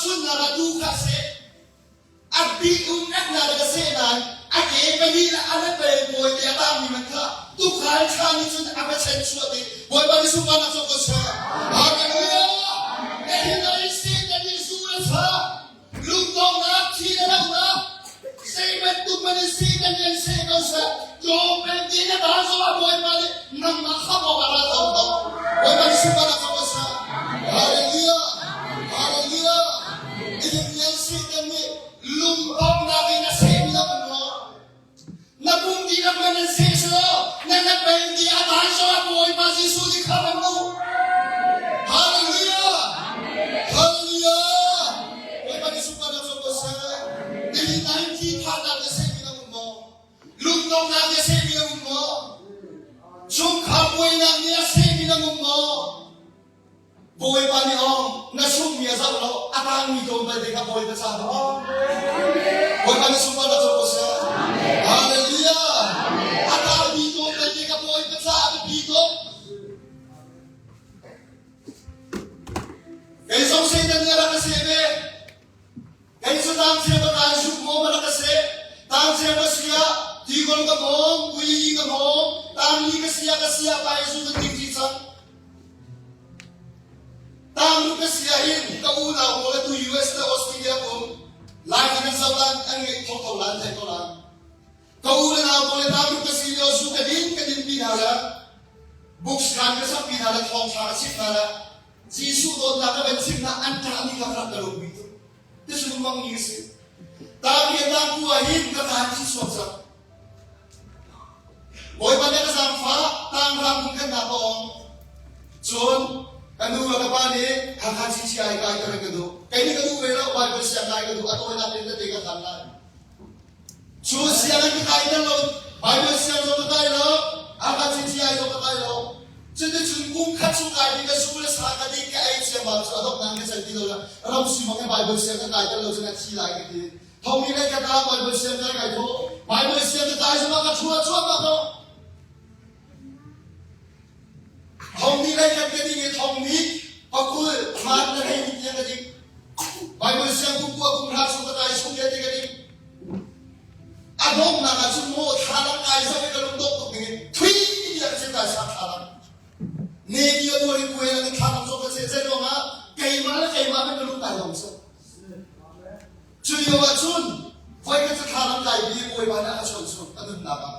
sunnak ah tu kha seh. A bih um eknak le ka seh nain a ke pahnih le a lepei bawi te a tangmi man kha tukhal ṭha nih cun a va chen chuah i Bawipa nih sunparnak cu ko seh. Hallelujah! Nihin ah Satan nih zu le sa lungdongnak thi le lohnak zei bantuk man in Satan nih an seh ko seh. Tlawmpal te na ta zongah Bawipa nih nangmah khamh awk ah ra ko ko. Bawipa nih sunparnak cu ko seh. Hallelujah! Hallelujah! Nihin Satan nih lungdongnak in a sehmi na um maw? Na pum dihlak man in seh selaw na napel ti a tan zongah Bawipa Jesuh nih khamh an duh. Hallelujah! Hallelujah! Bawipa nih sunparnak cu ko seh. Nihin ah hin thinphannak na sehmi na um maw? Lungdonghnak nih a sehmi na um maw? Chungkhar buainak nih a sehmi na um maw? Bawipa nih aw na sungmi a zoh lo a tangmi tlawmpal te kha Bawipa ca ka aw. Bawipa nih sunparnak cu ko seh. Hallelujah. A tangmi tlawmpal te kha Bawipa ca a biapi tuk. Kei zong Satan nih a rak ka seh ve. Kei cu tangcheu ka kai zuk maw ma rak ka seh. Tangcheu ka si ah tikol ka bawm, ui ka bawm, tangli ka si ah ka si ah pai zu ka tik ti cang. Tangru ka si ah hin ka unau pawl atu US le Australia um Lai in an zoh lan an ngeih thok ko lan thei ko lan. Ka u le nau pawl le tangru ka si lio zu ka din ka din pi hna le books khan ka sak pi hna le thawngtha ka chimh hna le Jesuh dawtnak ka van chimh hna an ṭah mi kha rak ka lung pi tuk. Ti su mang mi si. Tang hi tang ku ah hin ka kaan thi suak cang. Bawipa nih ka zaangfah tang ram hmun kan nak ong. Cun ka nu le ka pa nih Hakha CCI kai ka ka duh. Kei nih ka duh ve lo Bible siang kai ka duh a tawinak in tete ka khan lai. Cu siang an ka kai ter lo Bible siang zong ka kai lo Hakha CCI zong ka kai lo. Cuticun kum khat chung kai mi ka zu le sa ka ding ka ei ciammam cu a donghnak ka cel ti lo la ram si bang in Bible siang ka kai ter lo cun a thi lai ka ti. Thong mi le ka ta Bible siang kai kai tho Bible siang ka kai zongah ka thua chuahmah ko. Thong mi le kan ka ding i thong mi pakul man na hei ni tiang ka ding. Bible siang kum kua kum hra chung ka kai chung vialte ka ding. A donghnak ah cun maw thlalang ai zoh i ka lungdongh tuk ding in thui tiah ka chim kai sak thlalang. Ne ti a tuar in kuai in thlalang zong ka cheh zei ruangah keimah le keimah men ka lung kai dong cu. Cu lio ah cun voikhat cu thlalang kai bi Bawipa nih a ka chawnh cu ka nunnak ah.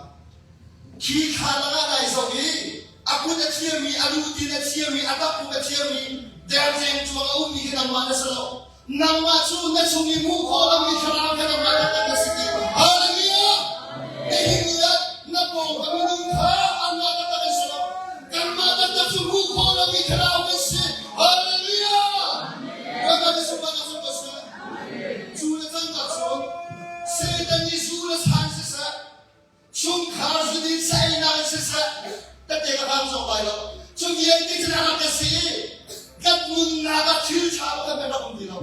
Khi thlalang ah nai zoh i a kut a thiarmi, a lutin a thiarmi, a takpum a thiarmi, derceng cuang a ummi khi nangmah na si lo. Nangmah cu na chung i hmuh khawh lomi thlarau kha nangmah taktak na si ti. Hallelujah! Nihin ni ah na pawngkam minung kha anmah taktak an si lo. Kanmah taktak cu hmuh khawh lomi thlarau kan si. Hallelujah! Bawipa nih sunparnak cu ko seh. Cu le cangka cun Satan nih zu le san siseh, chungkhar zudin saeinak in siseh, tette ka hram zong lai lo. Cu vialte cu na rak ka si i kan nunnak ah thil ṭha pakhat kan rak um ti lo.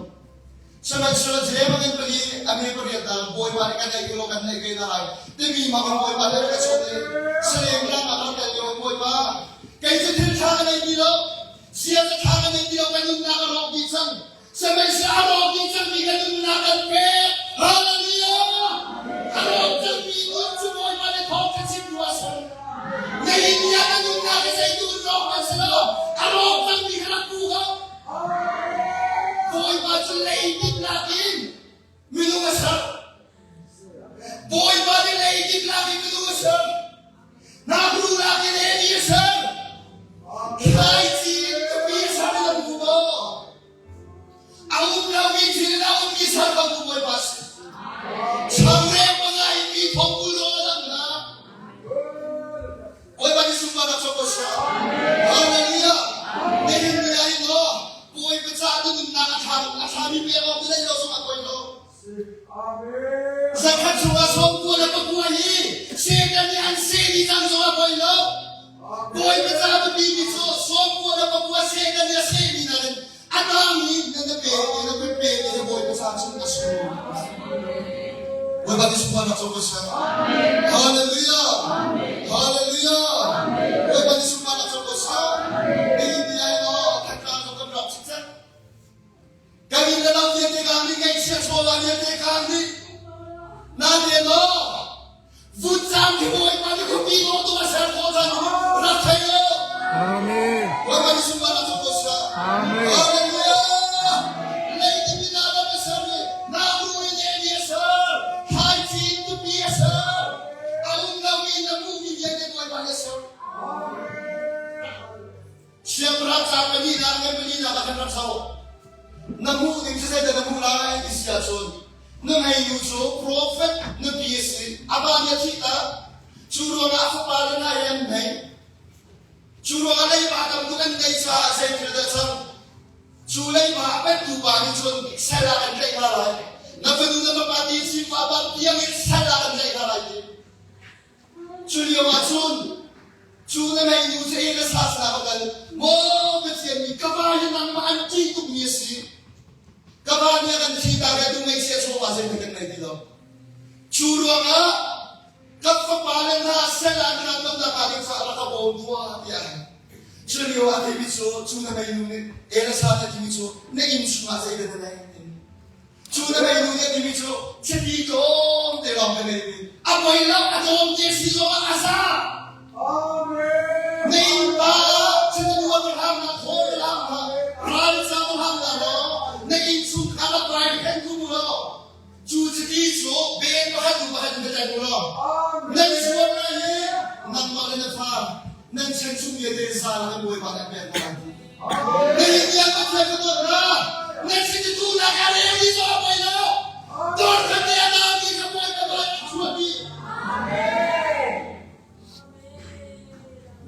Sihmanhsehlaw Jehovah in pali a mi pariat dang Bawipa nih kan neih lo kan neih ve na lai timi ma kan Bawipa nih ka chawnh i Salem tlang ah kan kal lio Bawipa kei cu thil ṭha ka nei ti lo siasa ṭha ka nei ti lo ka nunnak a rawk dih cang Sihmanhsehlaw a rawk dih cangmi ka nunnak kan pek. Hallelujah! A rawk cangmi nun cu Bawipa nih thawngṭha chim tu ah ser. Nihin ni ah ka nunnak hi zeitu in rawk hmanh si lo, a rawk cangmi kha rak pu ko. Bawipa cu leidip nakin minung a ser. Bawipa nih leidip nakin minung a ser. Ngaknu nakin Eli a ser. Thlaici in tupi a ser in a hmu maw? A um lomi thil in a ummi ser ko tu Bawipa si. Changreu panga in mi thong kul rawl a dang hna. Bawipa nih sunparnak cu ko seh. Hallelujah. Nihin ni ah hin maw Bawipa caah na nunnak a ṭha a ṭhami pek awk na neih lo zong a poi lo. Zakhat chungah sawmkua le pakua hi Satan nih an seh dih cang zong a poi lo. Bawipa ca biapimi cu sawmkua le pakua Satan nih a sehmi nakin a tangmi na na pek i na pe pek i na Bawipa ca cun a sung. Bawipa nih sunparnak co ko seh. Hallelujah. Hallelujah. Bawipa nih sunparnak co ko seh. Nihin ni ai law thantlang zong kan rawk cikcek. Kan inn le lo vialte vialte kang dih. Nain law, vutcam hi Bawipa nih khuapi dawtu a ser khawh cang rak thei u. Amen. Bawipa nih sunparnak cu ko seh. Amen. Hallelujah. Leiti na ram a ser i na ru in eli a ser. Thlaici in tupi a ser. A um lomi na hmuhmi vialte Bawipa nih a ser. Siangpahrang ca palinak le palinak ah khan rak zoh. Na hmuh ding cu zeidah na hmuh lai ti si ahcun na ngeinu cu profet nupi a si, amah nih a thih tak. Cu ruangah a fapa le hna he an hmei. Cu ruangah leiba tam tuk an ngei caah zei thil dah cang? Cu leiba a pettu pa nih cun sal ah kan tlaih hna lai. Na fanu na fapa ti sifah bang tiangin sal ah kan tlaih hna lai ti. Cu lio ah cun cu na neinu cu ei le sa sinah va kal, Maw Pathian mi ka va hi nangmah an ṭih tukmi a si. Ka va nih a kan thi ta ve tu ngaihchia chawva zeihmanh kan ngei ti lo. Cu ruangah ka fapa le hna sal ah an rat lonak hnga ding caah rak ka bawm tuah tiah a hal. Cu lio ah David cu cu na neinu nih Elasa nih a timi cu na inn chungah zeidah na neih? Cu na neinu nih a timi cu chiti tlawmte lawng ka nei mi a poi lo a tlawmte si zongah a za. Amen. Na innpa chiti nu a hlang na thaw na hlang na ral ca na hlang na law na innchungkhar a rai khen ku mu law cu chiti cu bel pakhat nu pakhat in ka mu law nan zuam lai hi nangmah le na fa nan chan chung vialte sa na kan bawipa nih a pek hna lai. Nihin Pathian ka dawt hna. Nan sin i tuhnak a rel i zaw poi lo. Dawr khat te a dami ka bawi ka bawi a chuah dih.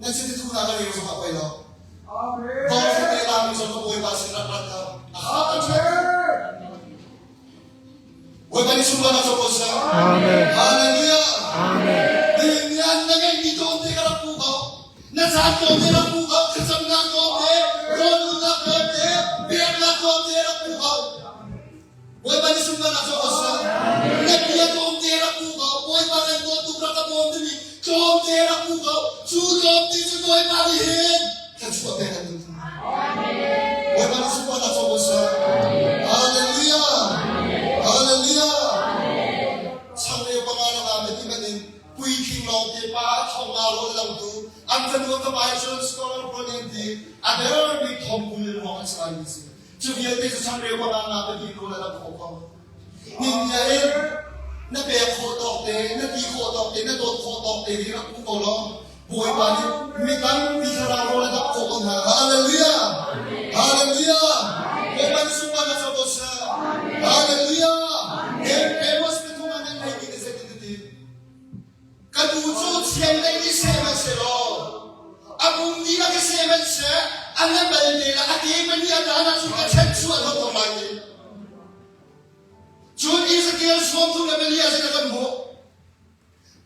Nan sin i tuhnak a rel zong a poi lo. Dawr khat te a dami zong ka bawipa sin rak rat ka a ha ka chuah. Bawipa nih sunparnak co ko seh. Amen. Hallelujah. Amen. Nihin ni ah na ngeihmi tlawmte ka rak hmu ko. Na caan tlawmte rak hmu ko. Thlacamnak tlawmte, rawlulnak tlawmte, peknak tlawmte rak hmu ko. Bawipa nih sunparnak co ko seh. Na bia tlawmte rak hmu ko. Bawipa nan dawt tuk rak ka bawm timi tlawmte rak hmu ko. Cu tlawmte cu Bawipa nih hin thluachuah pek an duh. Bawipa nih sunparnak co ko seh. Hallelujah. Hallelujah. Changreu panga le nga ti man in puitling lawng te pa thong nga rawl langtu an fanu an fapa cun scholar pawl nih an ti a der bik thong kul in ruang an si lai mi si. Cu vialte cu changreu panga nga pahnih rawl a dang khawh ko. Nin in na pek khawh tawk te, na ti khawh tawk te, na dawt khawh tawk te hi rak um ko law Bawipa nih mi tampi thlarau rawl a dap khawh ko hna. Hallelujah! Hallelujah! Bawipa nih sunparnak co ko seh. Hallelujah! Amos pathum ah nan theimi na zeitin na ti? Ka tu cu chiandeih nih seh hmanhsehlaw a pum dihlak i seh hmanhseh a na bal te la a ke pahnih a dan ahcun ka chanchuah hna ko lai ti. Cun Ezekiel 33 le pali ah zeidah kan hmuh?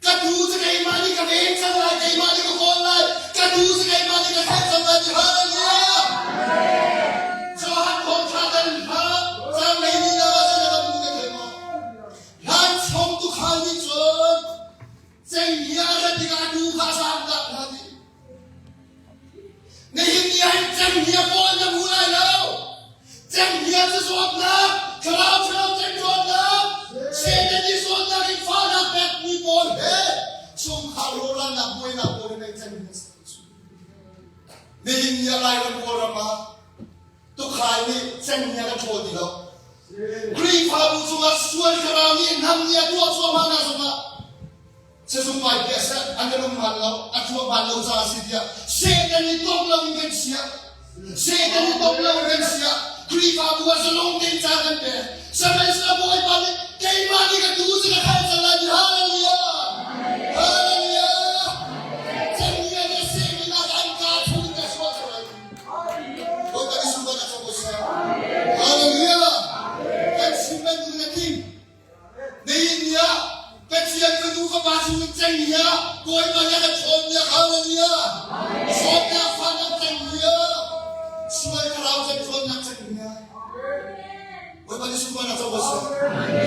Ka tuu cu keimah nih ka ven cang lai, keimah nih ka kawl lai, ka tuu cu keimah nih ka khelh cang lai ti hallelujah! Johan thawngṭha kan hla cang lei ni na zeidah kan hmuh na thei maw? Hlan chung tuukhal nih cun cenghngia a rat tikah a tuu kha a zaamtak hna ti. Nihin ni ah hin cenghngia pawl na hmu lai lo. Cenghngia cu zawtnak, thlarau ṭhalo ṭemṭuannak, Satan i zawtnak in fahnak pekmi pawl he chungkhar rawhralnak buainak pawl he cenghngia si cu. Nihin ni ah Lairam Kawlram ah tukhal nih cenghngia kan ṭhawl ti lo. Khrihfabu cungah sual thlarau nih hnam nih a tuah cuahmah hna zongah Sizung ngai te seh an i lung hman lo a thuah hman lo caah si tiah Satan i tom lo in kan siah Satan i tom lo in kan siah Khrihfabu ah zalong tein ca kan pek Sihmanhsehlaw Bawipa nih keimah nih ka tuu cu ka khalh cang lai ti Hallelujah Hallelujah Cenghngia le sehminak an kaa chung in ka chuah cang lai Bawipa nih sunparnak co ko seh Hallelujah Kan chim bantuk in a tling Nihin ni ah Pathian fanu fapa chungin cenghngia Bawipa nih a kan ṭhawnnak Hallelujah Zawtnak fahnak cenghngia sual thlarau kan ṭhawnnak cenghngia Bawipa nih sunparnak co ko seh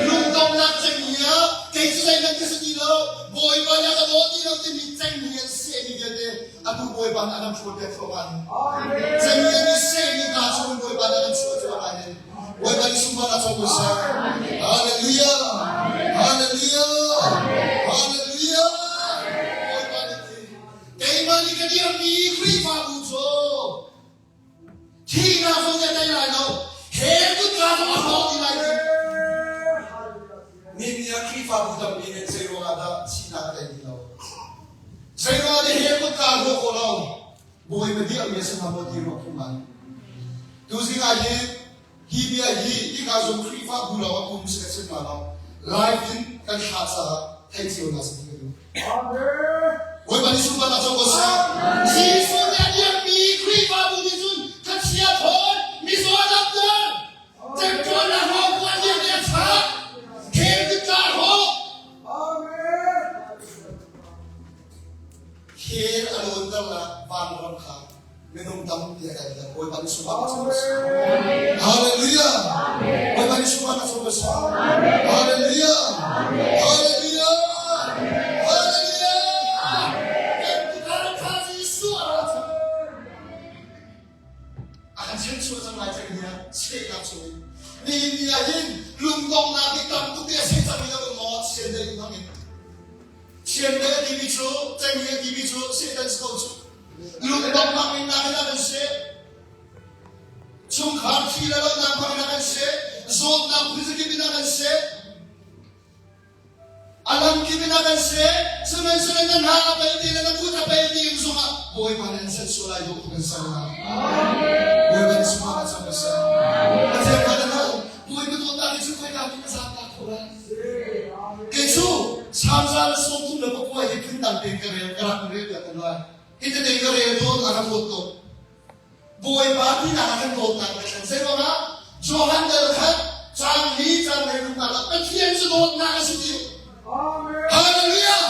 lungdonghnak cenghngia kei cu zeihmanh ka si ti lo Bawipa nih a ka daw ti lo timi cenghngia sehmi vialte atu Bawipa nih a kan ṭhawnpiak thluahmah cenghngia nih sehmi hna chungin Bawipa nih a kan chuah cuahmah hin Bawipa nih sunparnak co ko seh. Hallelujah. dirmi Khrihfabu cu thihnak zong nih a tei lai lo. Hell kutka zong a hrawk dih lai lo. Nihin ah Khrihfabu tampi nih zei ruangah dah thihnak a tei ti lo? Zei ruangah dah hell kutka a hrawk khawh lo? Bawipa dirhmi a si hnga maw ti ruah phung ngai. Tuzing ah hin hi bia hi hika zung Khrihfabu lawng ah um si ka chim hna lo. Live in kan thlah caah theih cio hna seh ti ka duh. Bawipa nih sunparnak co ko seh. Jesuh nih a dirhmi Khrihfabu nih cun thachia thawn, mizaw a damter, Temtuarnak hrawng kuah liam i a chak. Khel kutka a hrawh. Khel a lawnter la vanram kha minung tampi a kalter. Bawipa nih sunparnak co ko seh. Hallelujah. Bawipa nih sunparnak co ko seh. Hallelujah. Hallelujah. Hallelujah. Kan kha Jesuh a ra cang. A kan chanchuah cang lai cang hiah sehnak chung in nihin ni ah hin lungdonghnak nih tam tuk te a seh cangmi na um maw chiandeih in hmang in chiandeih a timi cu cenghngia a timi cu Satan si ko cu lungdonghnak in nak in a kan seh chungkhar thi le lonak hmang in a kan seh zawtnak phunzakip in a kan seh A lamkip in a kan seh, sihmanhsehlaw na hna a pei ti le na kut a pei ti in zongah Bawipa nih an set sual lai dawh kan ser lai. Bawipa nih sungah a cang a ser. Pathian kha na hal, Bawipa dawtnak nih cu khoika nih ka zaangtak kho lai. Kei cu Salm 139 hi phundang tein ka rel, ka rak rel piak ko lai. Hi tete ka rel tawn, a rak dawt tawn. Bawipa tinak ah kan dawtnak kan thlen. Zei ruangah? Johan dal khat caan li caan lei ruknak ah Pathian cu dawtnak a si ti. Hallelujah!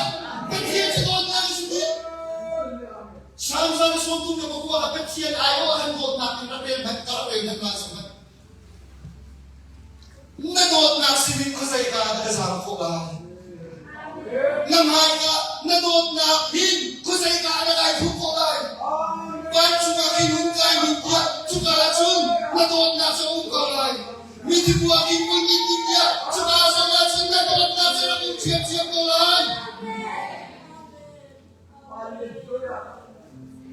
Pathian cu dawtnak a si ti. Salm 139 ah Pathian aiawh ah kan dawtnak in rak rel hmanh, ka rak rel hmanh ma si hmanh. Na dawtnak sinin khuazei ka dah ka zaam khawh lai? Na hmaika na dawtnak hin khuazei ka dah kai thuh khawh lai? Vancung ah khin hung kai hnik tiah cuka ah cun na dawtnak cu a um ko lai. Mithi khua khin kun in ning tiah cuka zong ah cun na dawtnak cu rak um ṭhiamṭhiam ko lai.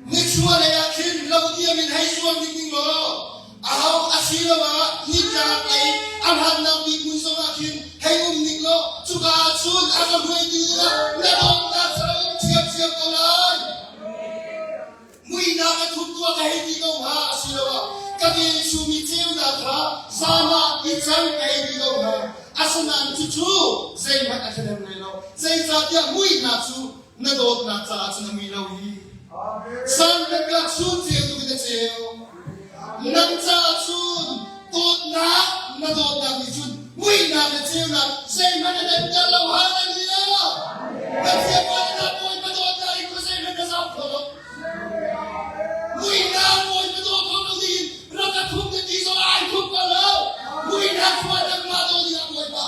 Nichuahlei ah khin lo diam in hei zuang ding ding law aho asiloah nitlak lei a hlannak bik hmun zongah khin hei um ning law cuka ah cun a ka hruaitu dingah na dawtnak cu a um ṭhiamṭhiam ko lai. Muihnak a thup tuah ka hei ti ko hnga asiloah ka velchum i ceunak kha zan ah i cang ka hei ti ko hnga. Asinain cucu zeihmanh a ṭhahnem lai lo. Zeicahtiah muihnak cu na dawtnak caah cun a mui lo i sanpek sun ceu tuk in a ceu. Nang caah cun dawtnak na dawtnak nih cun muihnak le ceunak zeihmanh a danter lo. Hallelujah! Pathian na Bawipa dawtnak in khuazei hmanh na zam kho lo. Muihnak Bawipa daw kho lo ding rak ka thup na ti zong ai thup ko lo. Muihnak khua nangmah daw dingah Bawipa.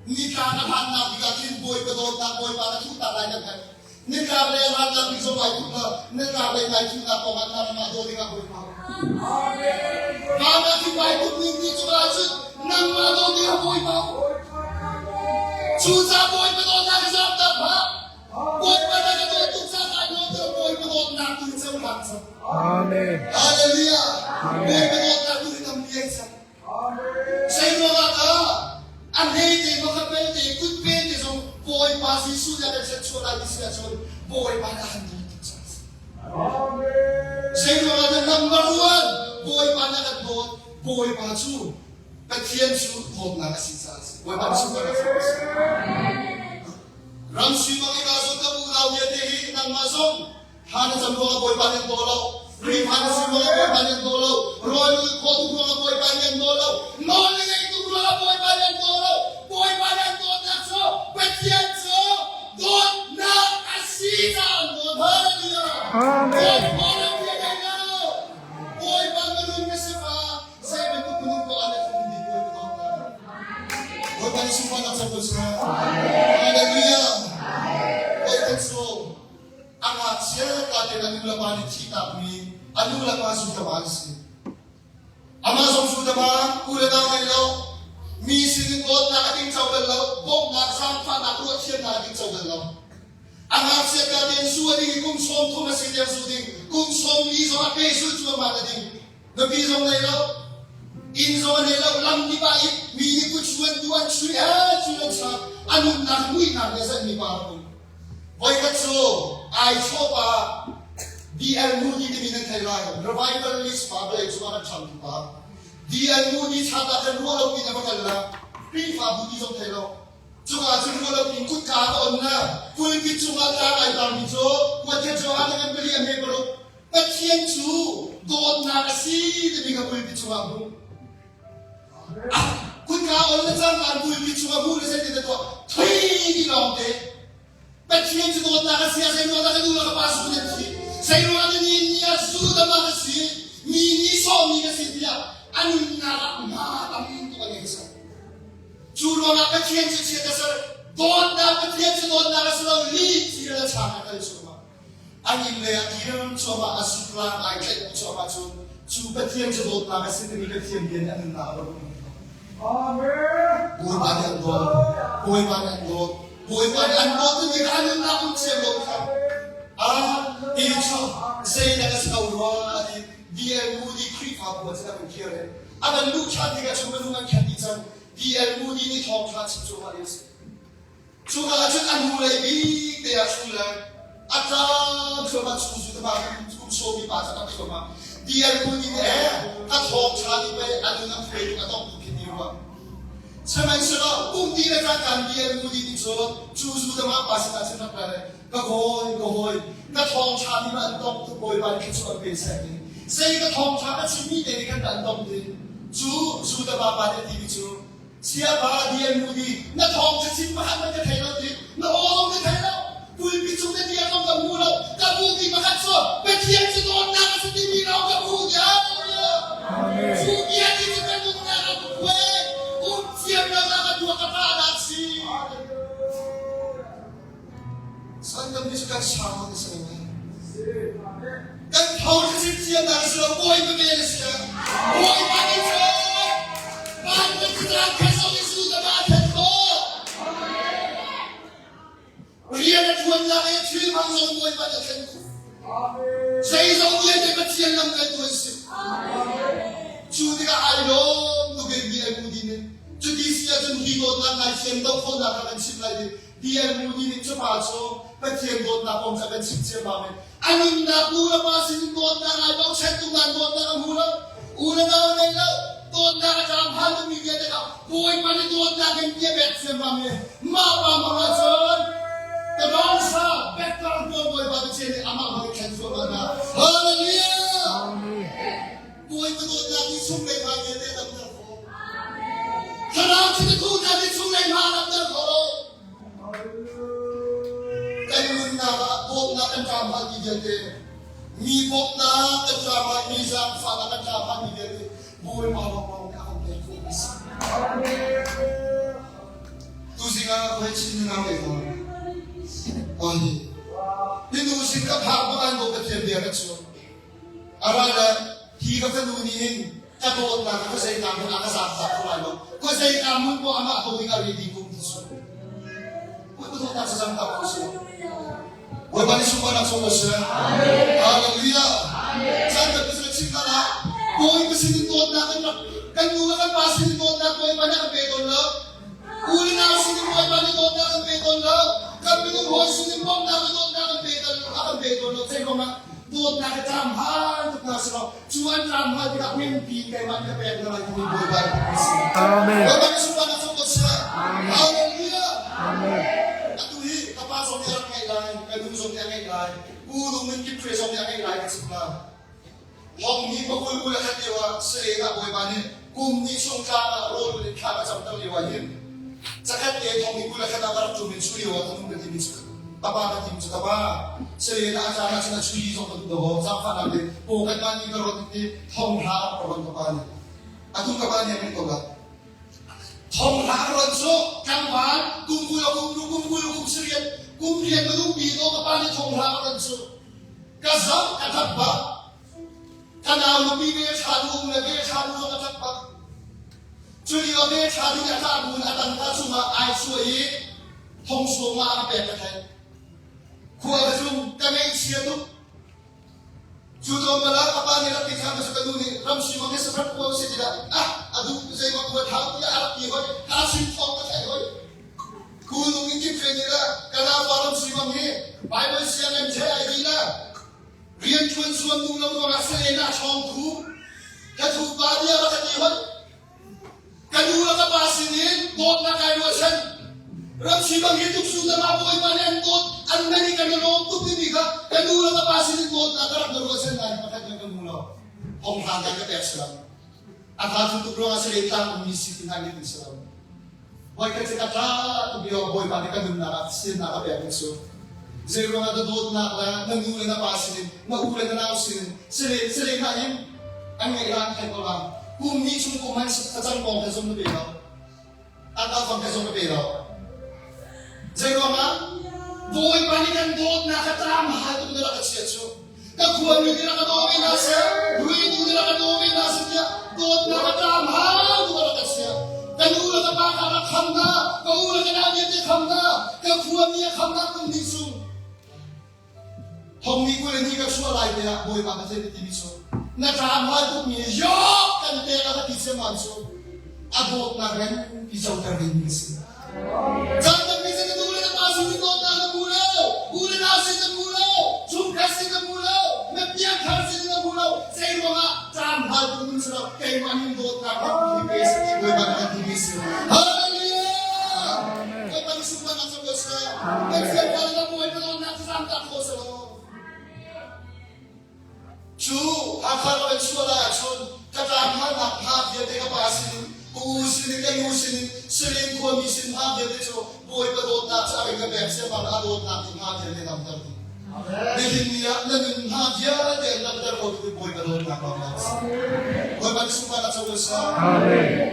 Nitlak a hlannak bik ah khin Bawipa dawtnak Bawipa na thuhtak lai kan hngalh. Nitlak lei a hlannak bik zong ai thup lo. Nitlak lei nai thuhnak kong ah nangmah daw dingah Bawipa. Van ah khin vai tuk ning ni cungah cun nangmah daw dingah Bawipa. Cucaah Bawipa dawtnak i zaamtak hlah. Bawipa na ka dawt tuk caah kai nawl ter Bawipa dawtnak tu hi cohlang cang. Amen. Hallelujah. Bawipa dawtnak tu hi tampi ai cang. Zeiruangah dah a hlei te makhat belte kut belte zong Bawipa Jesuh nih a kan serchuah lai ti si ahcun Bawipa nih a han dawt tuk cang. Zeiruangah dah number one Bawipa nih a kan dawt Bawipa cu Pathian cu dawtnak a si caah a si. Bawipa nih sunparnak a si. Ram sui bang i ka zong ka unau vialte hi nangmah zong Thla na cam ruangah Bawipa nih an daw lo. Khrihfa na si ruangah Bawipa nih an daw lo. Rawl na ulh khawh tuk ruangah Bawipa nih an daw lo. Nawl na ngeih tuk ruangah Bawipa nih an daw lo. Bawipa nih an dawtnak cu Pathian cu dawtnak a si caah an dawt. Hallelujah. Amen. Dawt khawh lo ti a ngei lo. Bawipa minung na si fa zei bantuk minung poah na tlung dih Bawipa dawtnak. Bawipa nih sunparnak co ko seh. Hallelujah. Bawipa cu A ngakchia ka tein a nulepa nih thihtakmi a nulepa Sutama an si. Amah zong Sutama u le nau ngei lo, mi sinin dawtnak a ding co bal lo, bawmhnak, zaangfahnak, ruahthiamnak a ding co bal lo. A ngakchia ka tein su a ding i kum 30 a si tiang su ding, kum 40 zong a pe sul cuahmah na ding. Nupi zong nei lo, inn zong a nei lo, lam kip ah i mi nih kut chuan tu an chui eh chui an chak, a nunnak muihnak le zanh mi pa rak um. Voikhat cu ai chawpa DL Moody timi nan thei lai, revivalist pa vawlei cungah kan ṭhangtu pa. DL Moody chan ah khan ruah lo piin a va kal la, Khrihfabu ti zong thei lo. Cungah cun ruah lo piin kutka a on na, pulpit cungah tlang ai tarmi cu Kuathet Johan a ngan pali a hme paruk. Pathian cu dawtnak a si timi kha pulpit cungah hmuh. Kutka on le cangka pulpit cungah hmuh le zeitin na tuah? Thui ti lawng te. Pathian cu dawtnak a si ah zeiruang dah ka nu le ka pa su nan thi? Zeiruang dah ni ni ah zu dama ka si? Mi nih sawhmi ka si tiah a nunnak ah hma tam tuk a ngei cang. Cu ruangah Pathian cu chiat a ser. Dawtnak Pathian cu dawtnak a si lo, lih thil a chang a kal cuahmah. An inn lei ah kir cuahmah, a suklang ai tlaih cuahmah cu cu Pathian cu dawtnak a si timi Pathian bia nih a nunnak a rak Amen. Bawipa nih an dawt. Bawipa nih an dawt. Bawipa nih an dawt timi kha a nunnak um thiam lo kha. Ah, hi cu zeidah ka si ko rua ti DL Moody Khrihfabu ah cun a kan kir i a kan luh ṭhan tikah chung minung an khen dih cang. DL Moody nih thawngṭha chim cuahmah lio a si. Cuka ah cun a hnulei bik te ah ṭhu le a tlang thluahmah chung zu tama kum sawmi pa cu a thluahmah. DL Moody nih eh a thawngṭha nih pei a nun a phuai tuk a tong tuk khi ti rua. Sihmanhsehlaw kum ti le cangkaan DL Moody nih cun cu zu tama pa sinah cun rak ra le ka hawi ka hawi ka thawngṭha nih ma an tong tuk bawipa nih thluachuah an pe seh ti. Zei ka thawngṭha ka chimmi te nih khan an tong ti. Cu zu tama pa nih a timi cu Siapa dian mudi na thawng cu chim pakhat man ka thei lo ti na aw zong ka thei lo pulpi cung na dia zong ka hmu lo ka hmu ti pakhat cu Pathian cu dawtnak a si timi lawng ka hmu ti Amen. Cu bia ti cu ka nunnak a ka phuai um thiam lo na ka tuah ka pa nak si San kan bi kan sang kan si kan tho chim thiam na si lo bawi ka vel si bawi pa ni cho van ka tla kha so isu da ba than ko rian a thuan la e thil mang zong bawi pa na thlen ko zei zong lian te pathian lam kan tuan si cu tikah ai lawm tu ke bi ai mu din cuti si ahcun hi dawtnak ngai thiam do khawhnak kha kan chim lai ti DL Moody nih cu pa cu Pathian dawtnak kong cu a kan chimh ciammam i a nunnak nu le pa sin in dawtnak ai bochan tung nain dawtnak a hmu lo. U le nau nei lo. Dawtnak a tlam phan tukmi vialte kha Bawipa nih dawtnak in bia pek ciammam i mah pa hmang ahcun ka dawng sa pekter hnuang Bawipa Pathian nih amah hmang in thlen thluahmah hna. Hallelujah! Bawipa dawtnak nih chunglei hma vialte a damter khawh. Thlarau chiti thuhnak nih chunglei hma a damter khawh. Kan nunnak ah bawmhnak kan ṭam halmi vialte, mi bawmhnak kan ṭam hal, mi zaangfahnak kan ṭam halmi vialte, Bawipa lawnglawng nih a kan pek khawh a si. Tuzing ah ka chin na nau le hna. Ani. Hi nu sin ka phak bang an bawm Pathian bia ka chuak. A ral le hi ka fanu nih hin ka dawtnak ka khuazei ka hmun ah ka zaangfah kho lai lo. Khuazei ka hmun poah amah dawt in a ri ding kum ti su. Bawipa dawtnak cu zaangfah kho si lo. Bawipa nih sunparnak sung ko seh. Hallelujah. Caan kan pasal chim hna lah. Bawipa sin in dawtnak kan rak kan nu le kan pa sin in dawtnak Bawipa nih a kan pe tawn lo. U le nau sin in Bawipa nih dawtnak kan pe tawn lo. Kan minung hawi sin in bawmhnak le dawtnak kan pe tawn lo. A kan pe tawn lo. Zei kong ah dawtnak a tlam hal tuk hna selaw cu an tlam hal tikah ngempi in keimah nih ka pek hna lai timi Bawipa nih a si. Amen. Bawipa nih sunparnak sung ko seh. Hallelujah. Amen. Atu hi ka pa zong nih a rak ngeih lai, ka nu zong nih a ngeih lai, Pu Lung Min Kip Hre zong nih a ngeih lai ka chim hna. Hong ni pakul kul a khat lio ah Salen ah Bawipa nih kum hnih chung tlang ah rawl in thla ka camter lio ah hin Zakhat te thong ni 21 ah ka rak ṭum in cu lio ah ka nu ka timi cu ka pa ka tim cu ka pa Salen ah a caan ah cun a chui zong ka duh lo zaangfahnak le paw kanmah nih ka ron i thong hla ka ron ka pa nih atu ka pa nih a ka la thong hla ka ron cu tlangval kum 20 kum lu kum 20 kum sariat kum rian ka duh pi ko ka pa nih thong hla ka ron cu ka zoh ka thap bak ka nau nupi ve ṭha nu um le ve ṭha nu zong a ṭap bak Cu lio te ṭha ding a ṭah bu in a tangka cungah ai chuah i thong sawm ah a pek ka theih. Khua ka tlung, ka ngaihchia tuk. Cu tlawmpal ah ka pa nih rak ti ṭhan ka nu nih ramsi bang hi safar kuang si ti dah ah a duh zeimaw khua thau tiah a rak ti hoi. Kaa chim thawng ka theih hoi. Kulung in kip ṭhen ila ka naupa ramsi bang hi Bible sianginn ṭhe ai dih la. Rian ṭuan zuam duh lo ruangah salen ah ṭhawng khu. Ka thu pa bia rak ka ti hoi. Ka nu le ka pa sinin dawtnak kai ruahchan. Ramsi bang hi tuk su na mah bawipa nih an dawt an ngeih i kan i lawm tuk timi kha ka nu le ka pa sinin dawtnak ka rak na ruahchan nain pakhat hmanh ka hmu lo. Thonghlang kan ka pek salam. A tha thu tuk ruangah salen tlang ummi si ti hna nih kan si lo. Voikhat cu ka tla tuk lio bawipa nih ka nunnak ah siannak a pek cu. Zei ruangah na dawtnak le na nu le na pa sinin na u le na nau sinin salen salen hna in an ngeih la an theih ko la. Kum hnih chung kum han thlacam kong he zong na pe lo. Tangka fang he zong na pe lo. Zei ruangah Bawipa nih kan dawtnak kha tlam hal tuk na rak a chiat cu. Ka khuami nih rak ka daw ve hna seh, hruaitu nih rak ka daw ve hna seh tiah dawtnak a tlam hal tuk a rak ka chiah. Ka nu le ka pa kha rak kham hna, ka u le ka nau vialte kham hna, ka khuami a kham hna kum hnih chung. Thong ni 20 le ni ka chuah lai te ah Bawipa ka theih timi cu na tlam hal tukmi yok kan pek a ka ti ciammam cu a dawtnak nganpi coter dingmi a si. Caan tampi cu na nu le na pa sin in dawtnak na hmu lo, u le nau sin na hmu lo, chungkhat sin na hmu lo, na piangthar sin na hmu lo. Zei ruangah caan hal tu nun si lo, keimah nih dawtnak rak hi pe si ti Bawipa nih kan timi si. Hallelujah! Bawipa nih sunparnak co ko seh. Pathian pa le Bawipa dawtnak cu zaamtak kho si lo. Cu Hakha ram in chuah lai ahcun ka tlangvalnak hna vialte ka pa sinin, ka u sinin, ka nu sinin, Sirin khuami sin hna vialte cu Bawipa dawtnak cu a ring ka pek siangpahrang a dawtnak nih hna vialte damter dih. Nihin ni ah na nun hna vialte an damter ko tu Bawipa dawtnak lawng a si. Bawipa nih sunparnak co ko seh.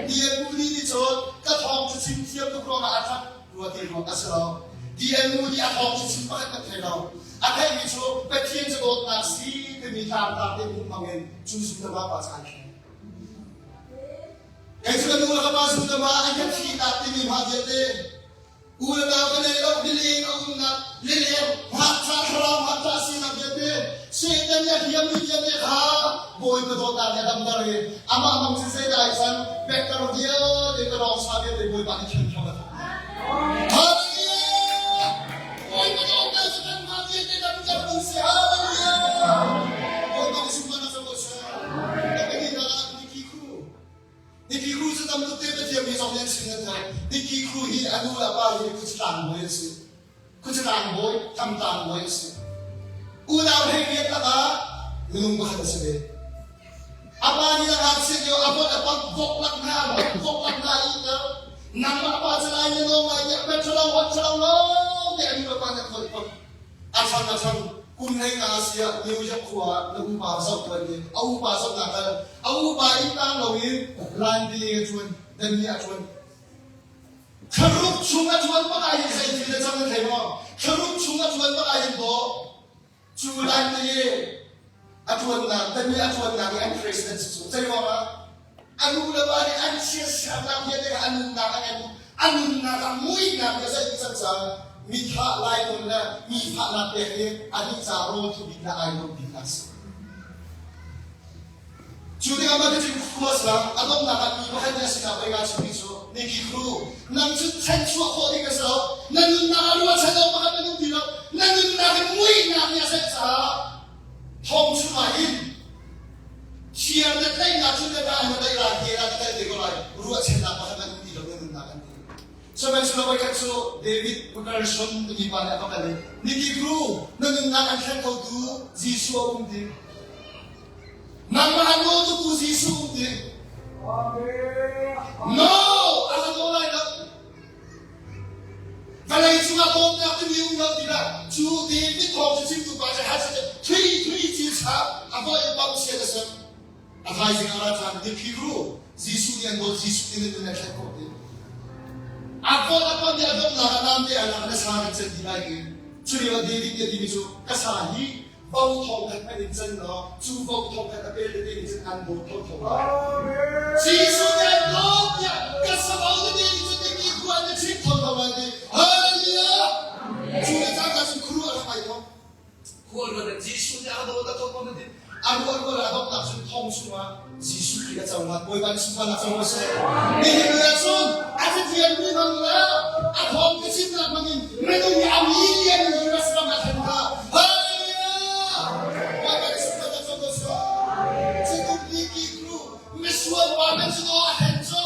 DN Moody nih cun ka thawng cu chim thiam tuk ruangah a that rua ti ruang a si lo. DN Moody a thawng cu chim pakhat kan thei lo. A theihmi cu Pathian cu dawtnak si timi tlangtar te hmuh hmang in cu zum le pa cu ai thleng. Kei cu ka nu le ka pa zum le ma an ka thihnak timi hma vialte u le nau ka nei lo lileng a umnak lileng ngakcha thlarau ngakcha sinak vialte Satan nih a hliammi vialte kha Bawipa dawtnak nih a damter i amah mang cu zeidah ai can pekter vialte ka rawng sa vialte Bawipa nih thian thawng a thawk. Hallelujah! Bawipa dawtnak cu kanmah vialte damter ding si. Hallelujah! Bawipa nih sunparnak co ko seh. Ka pahnihnak ah Nikki Khu. Nikki Khu cu tam tuk te Pathian mi zong nih an chim nan thei. Nikki Khu hi a nu le a pa hi khuacatlang bawi an si. Khuacatlang bawi, thamtlang bawi an si. Unau hleiriat lakah minung pakhat a si ve. A pa nih a ngakchia lio a bot a pang vok lak hna vok lak hna i ter nangmah pa cu lai na nawng lai tiah pet ṭhalo hot ṭhalo lo te an pa nih a khawih a ṭhang a ṭhang kum hlei nga si ah New York khua ah na upa zoh tuan i a upa zohnak kal a upa inn tang loin line a ṭuan dani a ṭuan thlaruk chung a ṭuan bak ah hin zei thil a cang na thei maw thlaruk chung a ṭuan bak ah hin dawh Cu lai te a ṭuannak, tami a ṭuannak i an president si cu zei ruangah a nu le pa nih an chiatsernak vialte kha a nunnak ah a nunnak ah muihnak le zei ti cang caah mithah lainawn le mi fahnak pek hi anih ca rawl thu bik le ai nuam bik a si. Cu tikah mah cu khua sang a donghnak ah mi pakhat nih a sinah pei kaa chimmi cu Niki Khru nang cu chanchuah khawh ding a si lo na nunnak ah ruahchan awk pakhat na um ti lo na nunnak in muihnak nih a zeih caah thong chungah hin thiar na tlaihnak cu na na daih lai te na tel te ko lai ruahchannak pakhat na um ti lo na nunnak an ti Sihmanhsehlaw voikhat cu David Wilkerson timi pa nih a va kal i Niki Khru na nunnak an thleng khotu Jesuh a um ti Nangmah a nawltu tu Jesuh um ti. No! A ka nawl lai lo. Vawlei cungah bawmnak timi um lo tikah cu David thawng cu chimtu pa cu harsat thui thui ci cha a voi in bang chiat a si. A thaizing ah ra ṭhan ti Hebrew Jesuh nih an dawt Jesuh nih na nun a thlen khawh ti. A vol a pam i a donghnak ah namte a lak na sa kan can ti lai i cu lio ah David nih a timi cu ka sa hi vo thong khat hmanh in can law cu vo thong khat a pel tete nih cun an dawt thotho lai. Jesuh nih an dawt tiah ka savo tete nih cun timi khua na chim thotho lai ti. Hallelujah! Cu le cangka cun khuaruah rak ai thawk. Jesuh nih a ka dawt a dawt ko na ti. A ruah ruah a donghnak cun thong chungah Jesuh Khrih a co ngat. Bawipa nih sunparnak co ko seh. Nihin ni ah cun a cathian mi hmang le a thawng biachimnak hmangin minung hi a million in US ram a thlen hna. Hallelujah! Bawipa nih sunparnak co ko seh. Cutuk ni ki kru misual pa men cu a thlen cu.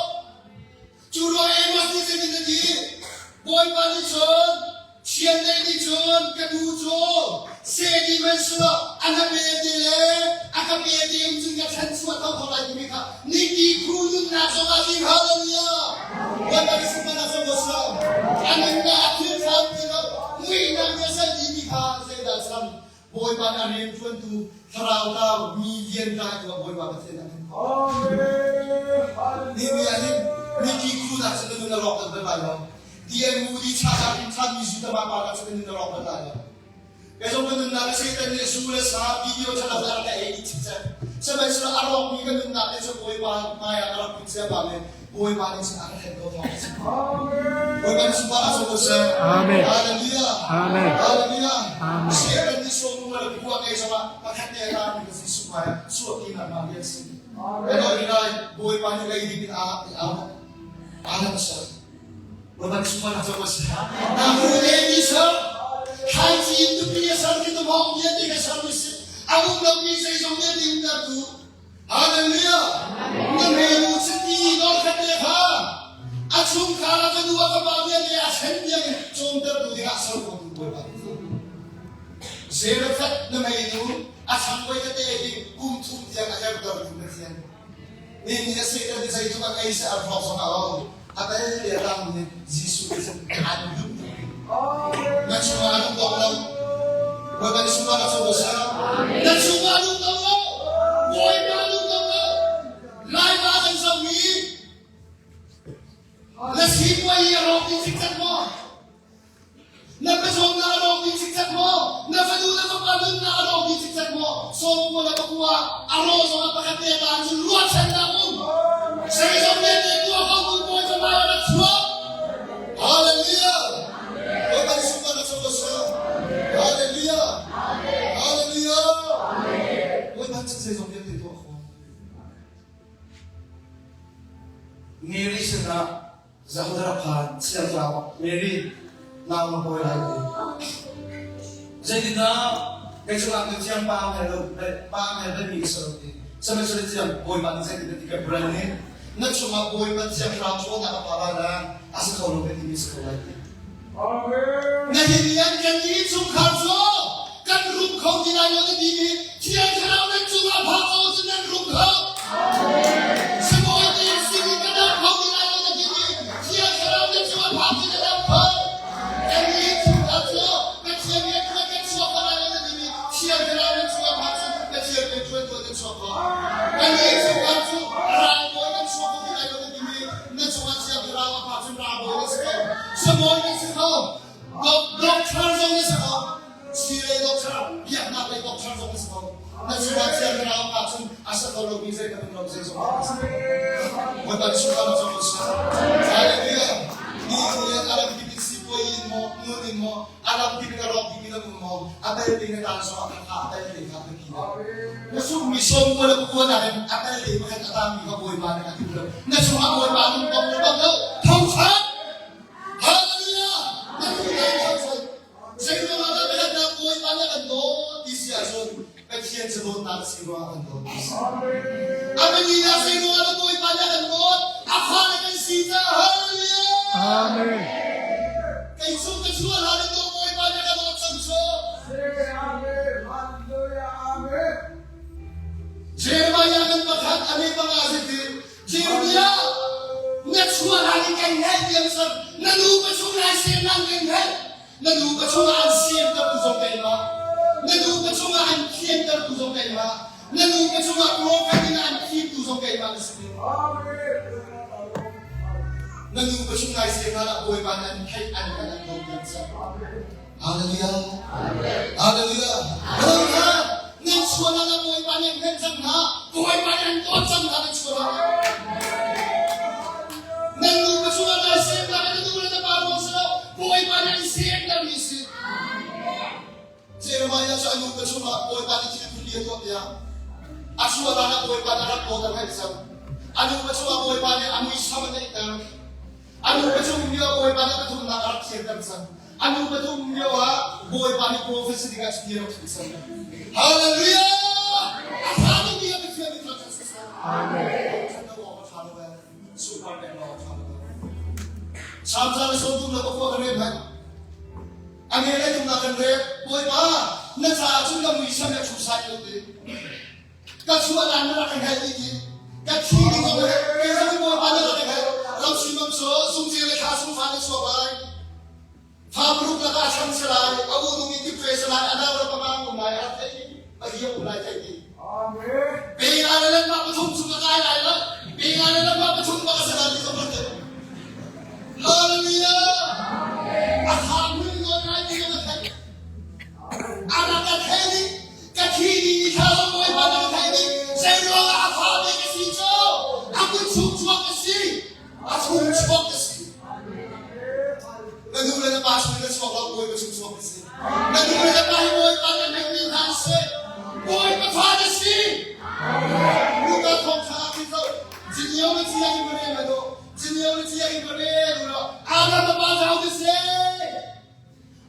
Cu ruang Amos nih zeitin a ti? Bawipa nih cun Chiandeih nih cun ka tuu cu sehdi hmanhsehlaw a na pe te le a ka pe te in cun ka thlenchuah thotho lai timi kha niki khu nunnak zongah tling hallelujah Bawipa nih sunparnak zong ko seh a nunnak a thil thlam ti lo muihnak nih a sal timi kha zeidah cang Bawipa nih a rianṭuantu thlarau tlau mi lian tlaitu ah Bawipa Pathian a kan Ni ni ah hin niki khunak cun na nun a rawk bal lai lo. DM Moody chakar in thanmi zu tama pa nak cun na nun a rawk bal lai lo. Kei zong ka nunnak ah Satan nih zu le sa video ṭhalo a rak ka ei dih cikcek. Sihmanhsehlaw a rawkmi ka nunnak nih cun Bawipa hmaiah ka rak put ciammam i Bawipa nih cun a ka ṭhen ko thawng a si. Bawipa nih sunparnak co ko seh. Amen. Hallelujah. Amen. Hallelujah. Amen. Satan nih sawm le bu a ngei zongah pakhat te a taangmi ka Jesuh hmaiah chuahpinak ma rian si. Kan oi lai Bawipa nih leidip in a a a ser. Bawipa nih sunparnak co ko seh. Na hu le ni ser. Thlaici in tupi a ser ki tumhawng vialte ka ser mi si. A um lomi zeizong vialte umter tu Hallelujah! Na hmelu chiti dawrkhat te kha a chungkhar a fanu a fapa vialte a thlen tiang in cawmtertu dingah ser ko tu Bawipa Zeirafat na meilu a changvoi tete hi kum thum tiang a hertertu Pathian. Ni ni a Satan nih zeitluk an ei seh a hrawk zong a o. A bel te a tang nih Jesuh nih cun an duh. Na chungah a lung dong lo. Bawipa nih sunparnak co ko seh. Na chungah a lung dong lo. Bawipa a lung dong lo. Laiva kan zoh i na sipuai i a rawk ding cikcek maw? Na pazawmnak a rawk ding cikcek maw? Na fanu na fapa nunnak a rawk ding cikcek maw? Sawmkua le pakua a rawh zongah pakhat te ta cun ruahchannak um. Zeizong vialte tuah ko tu Bawi fapa a rak chuak. Hallelujah. Bawipa nih sunparnak co ko seh. Hallelujah. Hallelujah. Bawipa nih zeizong vialte tuah khawh. Mary sinah Zahodara phan siangtlang Mary nau na hawi lai ti. Zeitindah kei cungah tu thiang pa ngel lo pa ngel bal mi ka si lo ti. Sihmanhsehlaw thiang Bawipa nih zeitin ti ka brand nih na chungah Bawipa thiang thlarau ṭhawnnak a pa lai le a si kho lo ka timi si kho lai ti. Na hin lian kan i chungkhar cu kan rum kho ti lai lo na timi thiang thlarau nan cungah phak ko cun nan rum kho. Sibawi nih sinin ka dam kho ti lai lo na timi thiang thlarau nan cungah phak cun na dam kho. Kan i chungkhar cu Pathian rianṭuan kan chuak kho lai lo na timi thiang thlarau nan cungah phak cun Pathian rianṭuan tuan nan chuak kho. Kan i chungkhar cu ralbawi kan chuak kho ti lai lo na timi na cungah thiang thlarau a phak cun ralbawi na si kho. Sibawi na si kho. Doctor zong na si kho. Sii doctor, biaknak lei doctor zong na si kho. Na chungah thiang thlarau a phak cun a si kho lomi zei ka lo zei zong a si. Bawipa nih sunparnak co ko seh. Hallelujah. Ni ni a lam kip in sipuai in maw, nun in maw, a lam kip in a rawk dimi lam um maw, a tel te na tan zong a kha a tel te kha biapi deuh. Na sungmi sawm le pakua nakin a tel te pakhat a tangmi kha Bawipa nih a duh lo. Na chungah Bawipa nih bang le bang lo, tho ṭhan. Hallelujah! Na duhnak tho ṭhan. Zeiruangah dah biaknak Bawipa nih a kan dawt ti si ahcun Pathian cu dawtnak a si ruangah a kan dawt ti si. A pahnihnak zeiruangah dah Bawipa nih a kan dawt? A fale kan si caah. Hallelujah! Amen. Kei chung ka chuah hlan in dawt Bawipa nih a ka dawt cang cu. Jeremiah kan pakhat a mi panga a si ti. Jeremiah, na chuah hlan in kan hngalh tiang cun na nu pa chung lai semnak kan hngalh. Na nu pa chungah an semtertu zong keimah. Na nu pa chungah an thiantertu zong keimah. Na nu pa chungah profet in an thimtu zong keimah na si. Na nu pa chung lai sem hlan ah Bawipa nih an theih an hngalh an dawt tiang cun. Hallelujah. Hallelujah. Hallelujah. Nan chuan ah Bawipa nih an hngalh cang hna. Bawipa nih an dawt cang hna nan chuan ah. Nan nu pa chungah nai sem na na nu le na pa ruang si lo. Bawipa nih an sem mi si. Jeremiah cu a nu pa chungah Bawipa nih thil phun li a tuah tiah a chuah hlan ah Bawipa nih a rak dawt a hngalh cang. A nupa cungah Bawipa nih a muisam a neihter. A nupa cung lio ah Bawipa nih pathumnak a rak thianter cang. A nu pathum lio ah Bawipa nih profet si dingah chiti a rak thim cang. Hallelujah! A ṭha tukmi a Pathian nih thangṭhat siseh. Amen. Ṭhat lo awk a ṭha lo ee. Sunpar pek lo awk a ṭha lo ee. Psalm ca le 30 le pakua kan rel hmanh. A nge le tumnak kan rel. Bawipa, na caah cun ka muisam le ṭhu sai lo ti. Ka chuah lan na rak ka hngalh dih ti. Ka thi ding zong na kei zong in Bawipa na rak ka hngalh. Ram simam so sungce le thla sung fa na chuak lai. Fa paruk lakah a cham si lai, a u nung in tipre si lai, a nau le panga um lai, a rak theih dih, a hi a um lai theih dih. Pe nga le lanmah pathum chung ka kai lai lo. Pe nga le lanmah pathum bak a si lai ti zong rak theih. Hallelujah! A tha mui nawn ngai ti zong a theih. A rak ka theih dih. Ka thi dih i thla zong Bawipa na ka theih dih. Zei ruangah a fa ve ka si cu? A kut chung chuak ka si. A chung chuak ka si. Na nu le na pa chung in na chuak lo, Bawipa chung chuak na si. Na nu le na pa hi Bawipa na hmehmi hna an si. Bawipa fa na si. Luka thawngṭha ah khin zoh. Cinio na cia in va rel hmanh u. Cinio na cia in va rel u law Adam na pa hau na si.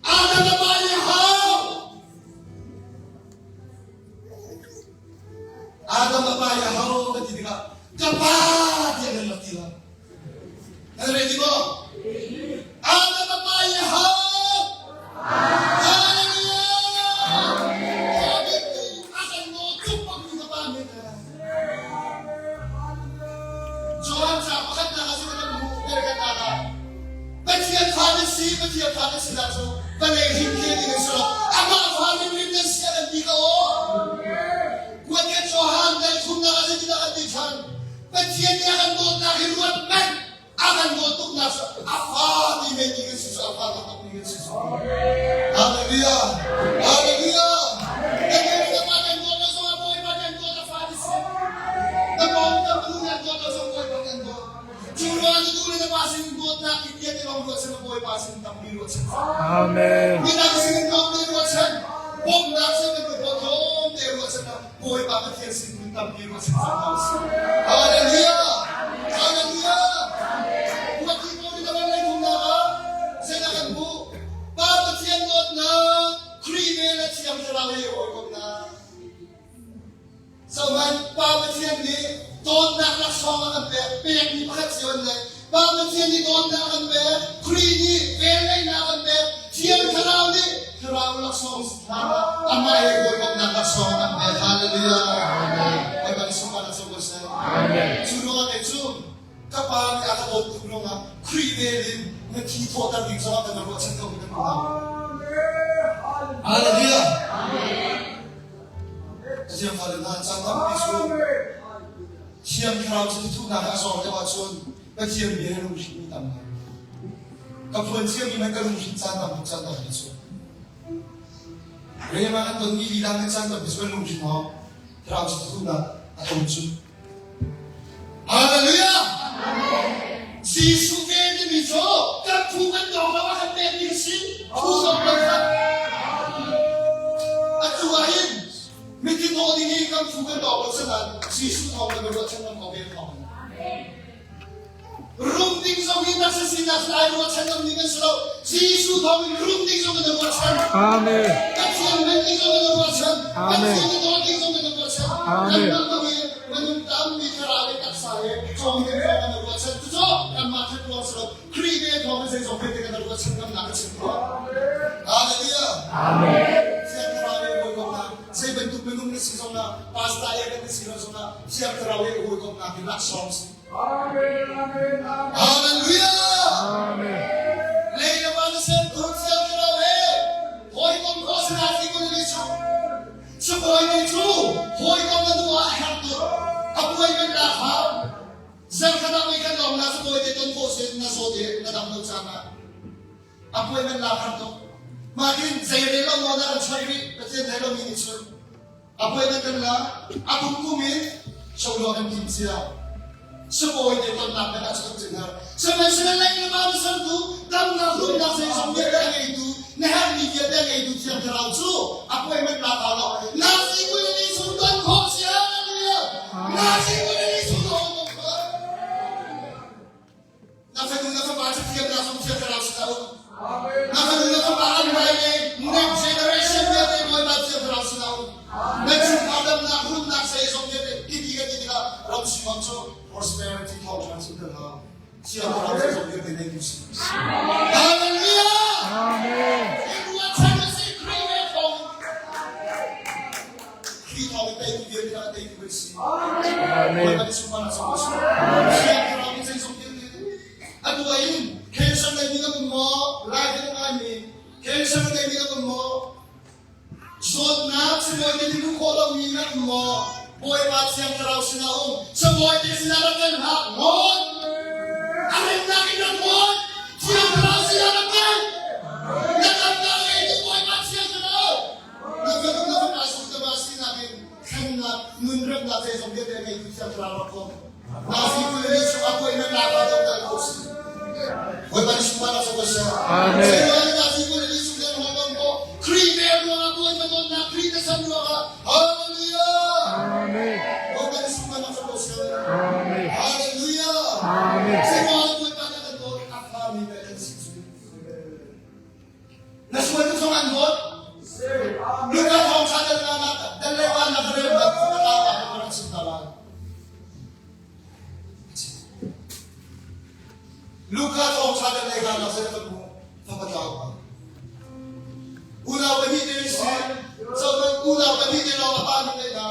Adam na pa nih hau. Adam na pa i hau ka ti tikah ka pa tiah nan rak ti lo. Nan ready maw? Adam na pa i hau. Hallelujah! Johan ca pakhatnak ah kan hmuh berkhatnak ah Pathian fa nan si, Pathian fa nan si dah cu vawlei hrimhrim in si lo. Amah fa hrimhrim nan si a kan ti ko. Kuat Johan dai thumnak ah zeitindah kan ti ṭhan? Pathian nih a kan dawtnak hi ruat manh. A kan dawt tuknak cu a fa ti men ti kan si cu a fa taktak mi kan si cu. Hallelujah! Hallelujah! Na nu na pa kan dawt na zong Bawipa kan dawt a fa ti si. Na pawng na nu nan dawt na zong Bawipa kan dawt. Cu ruang na nu le na pa sin dawtnak i tiat i lawng ruahchan na Bawipa sin tampi ruahchan. Amen. Midang sin tlawmte ruahchan, bawmhnak sin kan ruah tlawmte ruahchan na Bawipa Pathian sin kun tampi ruahchan cang ko sih. Hallelujah! Hallelujah! Buati ko ni naman lei thumnak ah zeidah kan hmuh? Pa Pathian dawtnak, Khrih vel le Thiang Thlarau he hawikomhnak. Zohhmanh, Pa Pathian nih dawtnak laksawng a kan pek, pekmi pakhat cio an nei. Pa Pathian nih dawtnak a kan pek, Khrih nih velngeihnak a kan pek, Thiang Thlarau nih Thlarau laksawng amah he hawikomhnak laksawng a kan pek. Hallelujah. Bawipa nih sunparnak co ko seh. Cu ruangah kei cu ka pa nih a ka dawt tuk ruangah Khrih vel in na thi thawhter ding zongah kan ruahchan ko kan unau. Hallelujah. Pathian fale hna caan tampi cu Thiang Thlarau cu thuhnak ah a zawr deuh ahcun Pathian bia he lunghrinmi tam ngai. Ka phuan ciami man ka lunghrin caan tam tuk caan tampi cu. Rema kan tonmi lila kan caan tampi cu kan lunghrin hawk. Thlarau cu thuhnak a ton cu. Hallelujah! Jesuh ve timi cu kan phu kan dawng lo ah kan pekmi a si. Phu dawng lo kha. Atu ah hin mithi thawh ding hi kan phu kan dawng lo sanain Jesuh thawng kan ruahchan ngam ko ve thawng. Rum ding zong hi taksa sinak lai ruahchan ngam ding kan si lo. Jesuh thawng in rum ding zong kan ruahchan. Amen. Pathian men ding zong kan ruahchan. Amen. Pathian na dawt ding zong kan ruahchan. Amen. Kanmah zong hi minung tampi thlarau le taksa he cawng ding zong kan ruahchan. Cucu kanmah that ruang si lo. Khrih ve thawng in zeizong vialte kan ruahchan ngamnak a chim tuah. Hallelujah. Amen. Thiang Thlarau he hawikomhnak zei bantuk minung na si zongah pastor he kan si lo zongah Thiang Thlarau he hawikomhnak hi laksawng si. Hallelujah. Amen. Lei le van a sertu Thiang Thlarau he hawikom khawh sinah ti kun ni cu sibawi nih cu hawikom na duh ah a herh tuk a puai kan lak hau zarkhat ah mei kan lawng na sibawi te ton khawh sin na zawt i na dam lo caan ah a puai man lak har tuk mah tin zei rel lo nawn ah kan choi rih Pathian thei lomi nih cun A puai kan la, a kum in solo kan tim cia. Sibawi te tonnak kan ah chuak cing har. Sihmanhsehlaw lei le ma na sertu, damnak rumnak zeizong vialte a ngeitu, Na herhmi vialte ngeitu Thiang Thlarau cu appointment lak hau lo. Na si kun in Jesuh ton khawh si. Hallelujah. Na si kun in Jesuh ton khawh. Na fanu na fapa cu thiamnak zong Thiang Thlarau sinah um. Na fanu na fapa an hmai le next generation vialte Bawipa Thiang Thlarau sinah um. Na chungkhar damnak rumnak zeizong vialte titi kan ti tikah ram sungah cu prosperity thawngṭha chim kan hau. Thiang Thlarau zeizong vialte nei tu si. Hallelujah! Amen. Ruahchan a si Khrih he thawng. Khrih thawng in teitu vialte kha teitu kan si. Amen. Bawipa nih sunparnak sawm ko seh. Thiang Thlarau nih zeizong vialte atu in cancer nei mi na um maw? Lai kan ngaimi cancer nei mi na um maw? Zawtnak sibawi te nih khawh lomi na um maw? Bawipa Thiang Thlarau sinah um. Sibawi te sinah rak kan hak ngawn. A remnak in rak ngawn. Thiang Thlarau sinah rak kal. Na damnak ngeitu Bawipa Thiang Thlarau. Na fanu na fapa sungtama sinak in thlennak nunremnak zeizong vialte ngeitu Thiang Thlarau rak kom. Nazi kul le chung a puai nan lak ah dongdal ko si. Bawipa nih sunparnak cu ko seh. Amen. Zeiruang Nazi kul le chung le hong dong ko Khrih vel ruangah Bawipa donnak Khrih na sam ruangah Hallelujah. Amen. Bawipa nih sunparnak cu ko seh. Amen. Hallelujah. Amen. Zeiruang Bawipa na kan dawt a fami le kan si cu. Na sual tu zong an dawt. Luka thawngṭha dal nga nak dal le van nak rel nak ka la ah ka rak chim ta lai. Luka thawngṭha dal le nga nak zei ka hmu fa tlau. Unau pahnih te si cawman unau pahnih te lawng a pa nu le na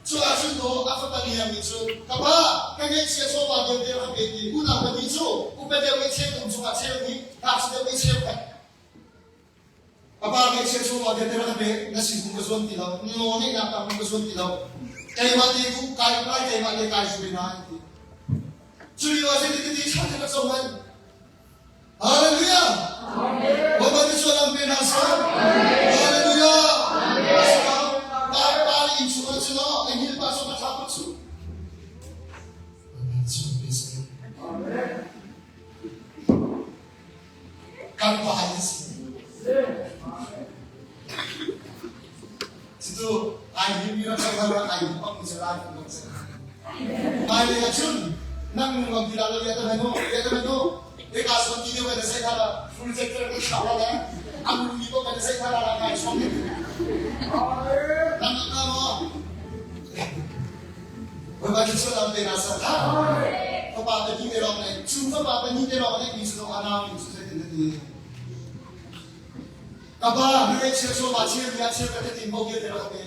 cu ahcun no a fapa liang nih cun ka pa ka ngaihchia chawva vialte rak pe ti unau pahnih cu upa deuh nih cheu kum chungah cheu nih ngakchia deuh nih cheu khat a pa ngaihchia chawva vialte rak pe na sin kum ka zuam ti lo nawl ngeihnak tam ka zuam ti lo keimah te ku kai lai keimah te kai zui na ti cu lio ah zeitin ti chan ka co man Hallelujah! Bawipa nih sualam pe hna seh. Hallelujah! Pa pa inn chung ah cun a hil pa cu ka thla pa cu. Kan pa in si. Cucu ai him mi rak rak ai him bang mi lai bang si. Mai le cun nang ngam ti la lo ya ta no ya ta no e ka son ti deu kan sai tha la projector ka thla la la am mi ko kan sai tha la la kai som ni. Nang ka mo Bawipa cu sullam te na ser tha. Fapa pa ni te lawng ne cu fapa pa ni te lawng ne mi cu anau mi cu zeitin na ti. Ka pa hngakchia chawva cheu ya cheu ka tin mo vialte rak pe.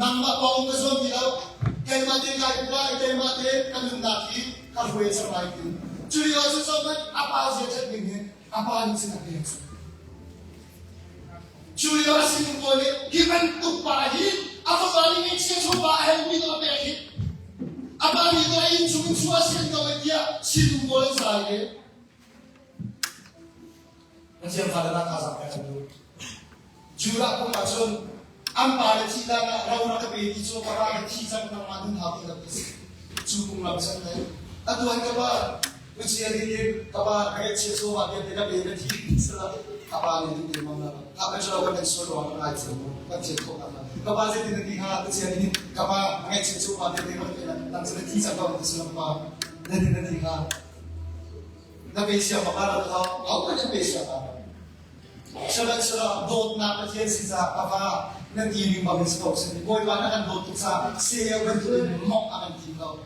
Nangmah pawng ka zuam ti lo. Keimah te kai upa i keimah te ka nunnak hi ka hruai cang lai ti. Cu lio ah cun zohhmanh a pa zia ṭhat ning hin a pa nih cun a pek. Cu lio a sinung pawl nih hi bantuk pa hi a fapa nih ngakchia chawva a helmi tu a pek hi a pa nih tu a inn chung in chuah sian ko ai tiah sinung pawl an zai ve. Pathian fale nak thazaang pek an duh. Judah kum ahcun an pa le thih dan ah ro rak ka pe ti cu ka pa ka thi cang nangmah nun hau ti lo ti si. Cu kum lam chan le atu an ka pa ucia ding ka pa ka chia chawva vialte ka pe ka thi sala ka pa nih duh ding mam la ka pa chalo kan sual ruang ka ngai cang kan thian khawh ka ka pa zeitin na ti hnga ucia ding ka pa ngaihchia chawva vialte ka pe nang cu na thi cang ko ti sala ka pa zeitin na ti hnga Na pe sia bak ah lo au ka na pe sia bak. Sihmanhsehlaw dawtnak Pathian si caah ka va na ti ning bang in si ko si. Bawipa na kan dawt tuk caah saya bantuk in mok a kan tim lo.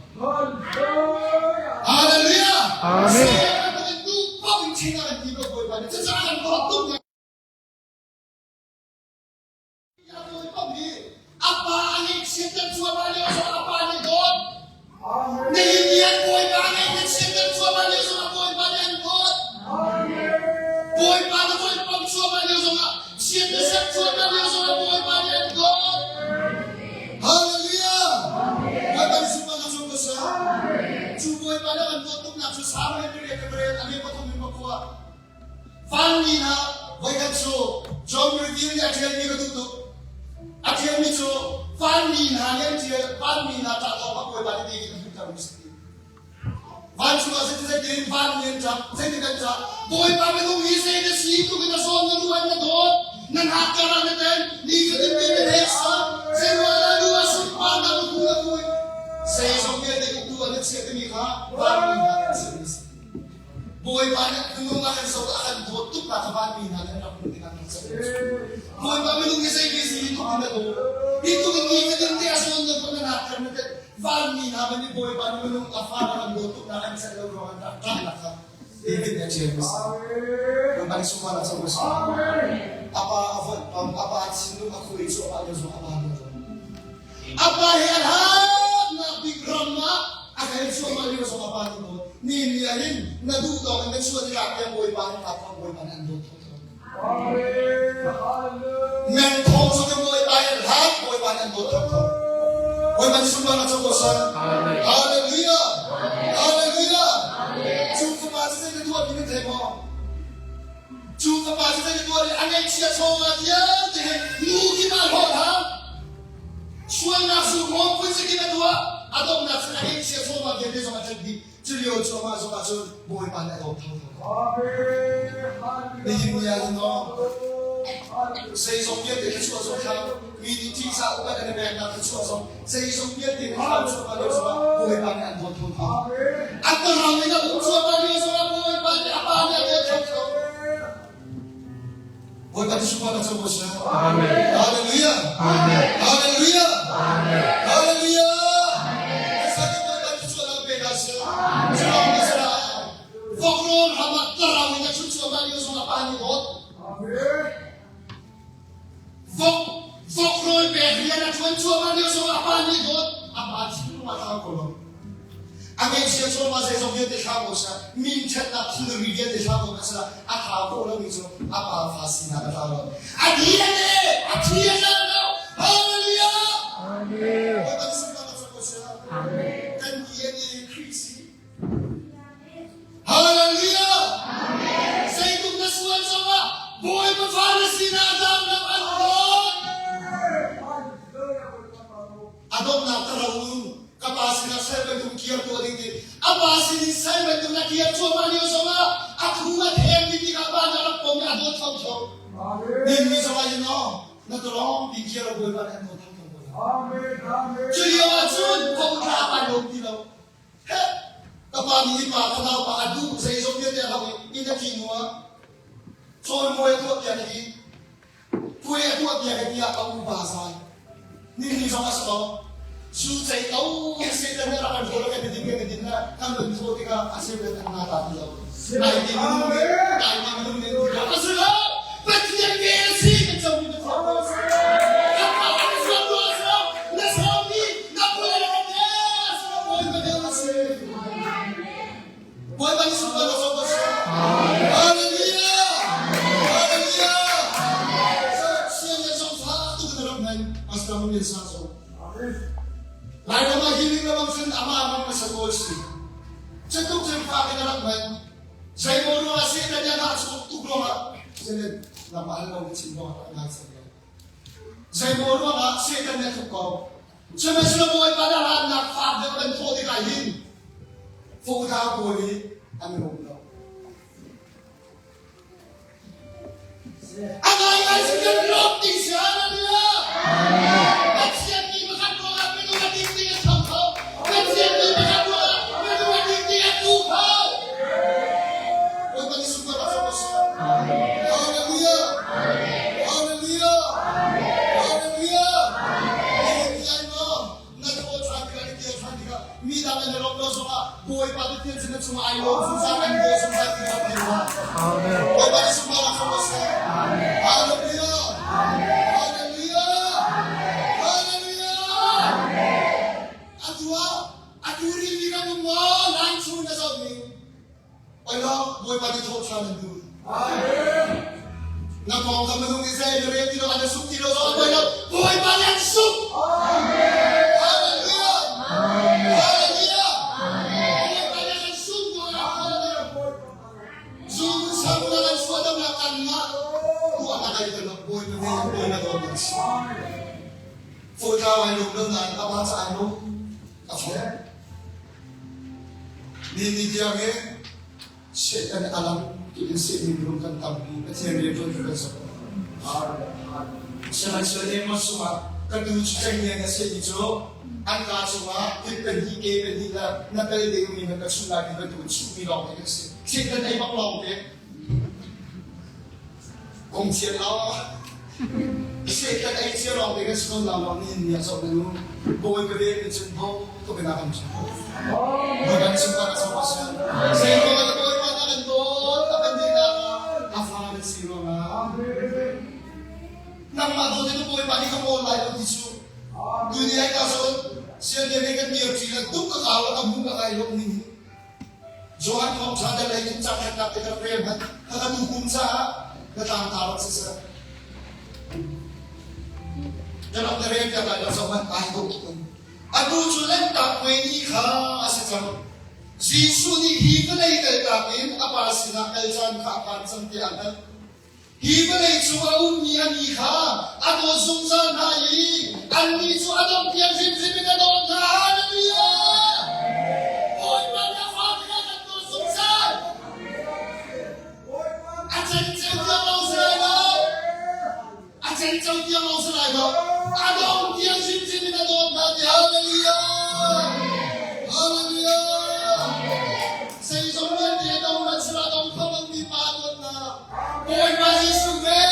Hallelujah! Amen. Saya bantuk in duh paoh in chin a kan tim lo Bawipa nih. Cucaah kan dawt tuk A pa a ngaihchiatter cuahmah lio zong a pa nih dawt. Nihin ni an bawipa ngaihchiatter cuahmah lio zong a bawipa nih an dawt. Bawipa na voipam cuahmah lio zongah chiat na ser cuahmah lio zongah bawipa nih an dawt. Hallelujah! Bawipa nih sunparnak cu ko seh. Cu bawipa nih an dawt tuknak cu Psalm 100 a me pathum in pakua. Vanmi hna voikhat cu John Review nih a ṭialmi ka duh tuk. A ṭialmi cu vanmi hna nih an ṭial, vanmi hna ṭah thawng a bawipa nih David a hmuhtermi si ti. Vancung ah zeiti zeitin vanmi an ṭap, zeitin an ṭap. Bawipa minung hi zei na si tluk in a zawn na ruan na dawt. Nan hak kar ah na ten, ni fatin te na hek sa, zeiruah lu ah sunparnak na hmu na hmu. Zeizong vialte uktu ah na chiah timi kha vanmi hna an chimmi a si. Bawipa nih minung a kan zoh a kan dawt tuk nak kha vanmi hna nih an rak hmuh tikah an rak cak. Bawipa minung hi zei si hi tuk in na daw. Hi tuk in ni fatin te a zawn na dawt na nak kar na tet. Vanmi hna ban nih Bawipa nih minung a fa a kan dawt tuk nak an celh lo ruang an rak ṭah nak kha David nih a ṭial a si. Bawipa nih sunparnak co a si. A pa a volhpam, a pa thinlung a khuai cu a pa lio zong a pa nih a dawt. A pa he a hlatnak bik ram ah a kal cuahmah lio zong a pa nih dawt. Ni ni ah hin na duh tawk in na chuah tikah tiang Bawipa nih aa thawng Bawipa nih an dawt thawngthawng. Meng thawng zong in Bawipa he hlat Bawipa nih an dawt thawngthawng. Bawipa nih sunparnak co ko seh. Hallelujah! Hallelujah! Cu fapa cu zei na tuah ti na thei maw? Cu fapa cu zei na tuah i a ngaihchia chawva vialte he nu kip ah hlawt hang. Sualnak sulhawm phunzikin a tuah, a donghnak cun a ngeihchia chawva vialte zong a ṭet dih. Cu lio cuahmah zongah cun Bawipa nih a dawt thotho ko. Nihin ni ah hin maw, zeizong vialte thluachuah zong kha mi nih ṭihzah upat an i peknak thluachuah zong zeizong vialte na thlam cuahmah lio zongah Bawipa nih an dawt thotho. A ram in a um cuahmah lio zongah Bawipa nih a pa nih a dawt thotho. Bawipa Jesuh pa na co seh. Amen. Hallelujah. Amen. Hallelujah. Amen. Hallelujah. Sate Bawipa Jesuh na pe ka seh. Churang na sara. Vokron hama tarang in na chun chuah ba lio zong a pa ni dawt. Vok vok rawl pek rian a ṭuan cuahmah lio zong a pa nih dawt a pa thinlung a thlau ko lo. A ngaihchia cuahmah zeizong vialte thlau ko seh, min ṭhatnak thilri vialte thlau ko seh, a thlau ko lomi cu a pa fa sinak a thlau lo. A DNA a thi a tlau lo. Hallelujah! Amen. Bawipa nih sunparnak co ko seh. Amen. Kan DNA Khrih si. Hallelujah! Zeitluk na sual zongah Bawipa fa na sinak dangdang an dawt. A donghnak ka ro u. Ka pa sinah sal bantuk kir tuah ding ti. A pa sin in sal bantuk na kir cuahmah lio zongah a thu a theng ding tikah pa na rak pom i a dawt thotho. Nin mi zongah hin aw na tawlawng ti kir a Bawipa nih an dawt thotho ko lai. Cu lio ah cun kong tla pa lawm ti lo. Heh! Ka pa nih hi pa ka naupa a duh zeizong vialte a hau i inn a ṭi hnu ah cawimawi a tuahpiak i puai a tuahpiak i tiah a upa zai. Nini zong a si lo. Cu cei ko Satan nih a rak kan ṭhawl kan i din kan i din na kan van thaw tikah a Satan an nga ta ti lo. Ai ti minung nih ai ma minung nih a si lo. Pathian vel si kan comi na thiam lo. Kan pa kan zuam lo a si lo. Na sawmi na puai na kan yes na puai na vel a si. Bawipa nih sunparnak co ko seh. Hallelujah! Hallelujah! Sian le zong fa tuk in rak ngai Pastor Mang Lian Sang zong. Lairam ah healing lamang cun amah mang na sa ko si. Cutuk cun fa in rak ngai. Zeimaw ruangah Satan nih a hlah chuak tuk ruangah Satan nangmah hal lo na chim ruangah a ngai cang lo. Zeimaw ruangah Satan nih a thup ko. Sihmanhsehlaw Bawipa na hlannak fak deuh kan thawh tikah hin fotla pawl hi an rum lo. A ngaingai si kan lawm ding si hallelujah. Pathian mi pakhat ruangah minung a ding ding a tho kho. Pathian mi pakhat ruangah minung a ding ding a tu kho. Bawipa nih sunparnak co ko seh. Hallelujah. Hallelujah. Hallelujah. Nihin ni ai maw na thaw ṭhan tikah na kir ṭhan tikah mi dang an i lawmh lo zongah Bawipa Pathian cu na cungah ai lawm zungzal an daw zungzal ti kha thei hlah. Bawipa nih sunparnak co ko seh. Hallelujah. Hallelujah. Hallelujah. Atu ah atu rili kan um maw lai chung na zoh ning Oi lo, Bawipa nih thawh ṭhan an duh. Na pawng kam minung nih zei na rel ti lo, an suk ti lo zong an poi lo. Bawipa nih an suk. Hallelujah. Hallelujah. Bawipa nih an suk Zu sang na kan suah na kan ngah. Tuah na kai lo Bawipa nih Bawipa dawt na si. Fotlau ai lung lo nain a pa ca ai lung. A fawh. Ni ni tiang hi Satan a lam in sehmi minung kan tampi. Pathian rianṭuantu kan si. Sihmanhsehlaw Amos chungah ka tuu cu cenghngia na si ti cu an kaa chungah kut pahnih ke pahnih le na pel dingmi na ka chuh lai ti bantukin chuhmi lawng te kan si. Satan ei bak lawng te. Kong thian lo. Satan ei cia lawng te kan si ko na lawng ni ni a zoh na nu. Bawi ka vel ni cun bo tuk in a kan chung. Bawi kan chung ka zoh a si. Zei ruang ah Bawipa na kan dawt a kan dihnak ah a fa na si ruangah. Nangmah dawt in Bawipa nih ka kawl lai lo ti cu. Tuni ai ka zawn sian le kan dir ṭi le tuk ka kau ka hmu ka kai lawm ning hi. Johan thawngṭha dal lei in cakhatnak te ka rel hmanh ka ka tu kum caah na tlang ta rak siseh. Ka rak na rel piak lai lo zoh hmanh ai dawh tuk in. Atu cu Lanhtak Puai ni kha a si cang. Jesuh nih hi vawlei kaltak in a Pa sinah kal caan kha a phan cang tiah a hngalh. Hi vawlei cung a ummi a mi kha a dawt zungzal hna i annih cu a dongh tiang hrimhrim in a dawt hna. Hallelujah! Bawipa nih a fate kha kan dawt zungzal. A cenceu tiang lo si lai lo. A cenco tiang lo si lai lo. A dong tiang hrimhrim in a dawt hna ti. Hallelujah! Hallelujah! Zeizong vialte dong na sila dong kho lomi pa dawtnak. Bawipa Jesuh ve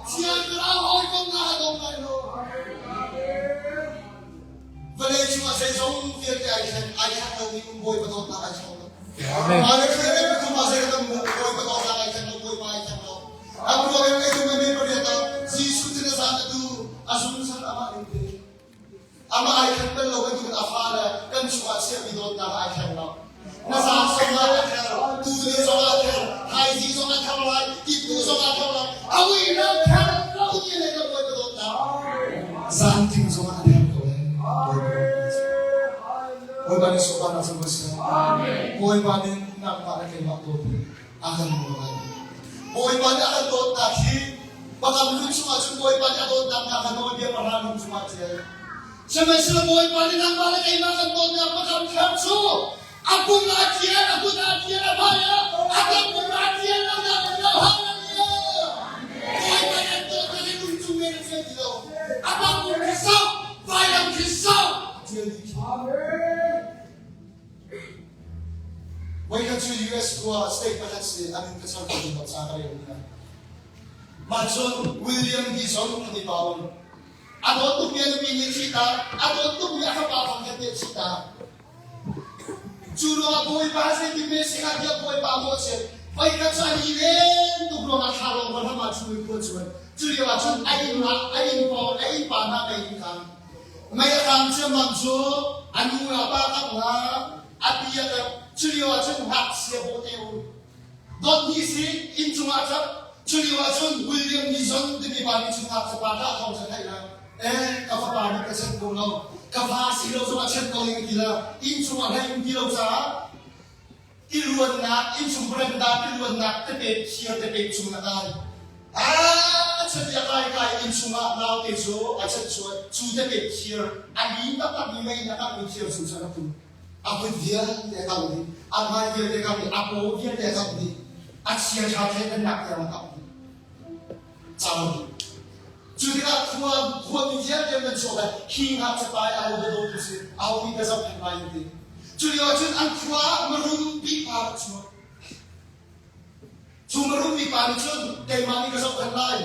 Thiang Thlarau hawikom na dong lai lo. Vawlei cungah zeizong vialte ai thleng ai thleng lomi um Bawipa dawtnak ai thleng lo. Mah le khrih le pathum ah zei kan Bawipa dawtnak ai thleng lo, Bawipa ai thleng lo. A ruang in ei mi pariat ah Jesuh cu na zan atu a zungzal amah ning te. Amah ai khat bal lo bantukin a fale kan chungah chiahmi dawtnak ai thleng lo. Na zan zong ah a ther, tu ni zong ah a ther, thaizing zong ah ther lai, tiptu zong ah ther lai. A ui lo ther lo ni le ka bawi ka dawtnak. Zan ting zong ah a ther ko lai. Bawipa nih sawhnak cu va si. Bawipa nih nangmah le keimah dawt a kan nawl lai. Bawipa nih a kan dawtnak hi pakam hlun chungah cun Bawipa nih a dawtnak hna kha nawlbia pahra hlun chungah ṭial. Sihmanhsehlaw Bawipa nih nangmah le keimah kan dawtnak pakam thar cu a pum a thian, a kut a thian, a hmai ah a kan pum a thian lo dah kan lo. Hallelujah! Bawipa nih an dawtnak hi lungchung men a ṭial ti lo. A bang pum khi sau, vailam khi sau, a ṭial dih khi. Voikhat cu US khua state pakhat si a min ka char ko ding ca ka rel hna. Mah cun William Dixon a ti pa a dawt tukmi a nupi nih thita, a dawt tukmi a fapa fang khat nih thita. Cu ruangah Bawipa zeitin me si hnga tiah Bawipa mawhchiat. Voikhat cu an i len tuk ruangah thlalawng va hram ah cu khua cuan. Cu lio ah cun a inn a inn pawng a inn pa hna mei in kang. Mei a kang ciammam cu a nu le a pa kangh hna, a pi a kangh. Cu lio ah cun ngakchia bawhte um. Dawt hnih si inn cungah a ṭap. Cu lio ah cun William Nixon timi pa nih cun ngakchia pa ṭah thawng cu a theih la. Eh, ka fapa nih ka chanh ko lo. Ka fa si lo zong a chanh ko ding a ti la. Inn cungah hlei um ti lo caah tiluannak innchung veranda tiluannak tepet thir tepet cung na kai a chat kai kai innchung ah naute cu a chat chuan cu tepet thir a lim taktak mi mei na kangh mi thir chung cun a tum a kut vialte a kangh dih a hmai vialte kangh dih a paw vialte a kangh dih a chia tha thleidannak tiang a kangh dih cau dih Cu tikah khua khuami vialte nan chuak lai, hi ngakchia pa hi aho dah dawtu si, aho nih dah zohkhenh lai an ti. Cu lio ah cun an khua ah marum bik pa rak chuak. Cu marum bik pa nih cun keimah nih ka zohkhenh lai,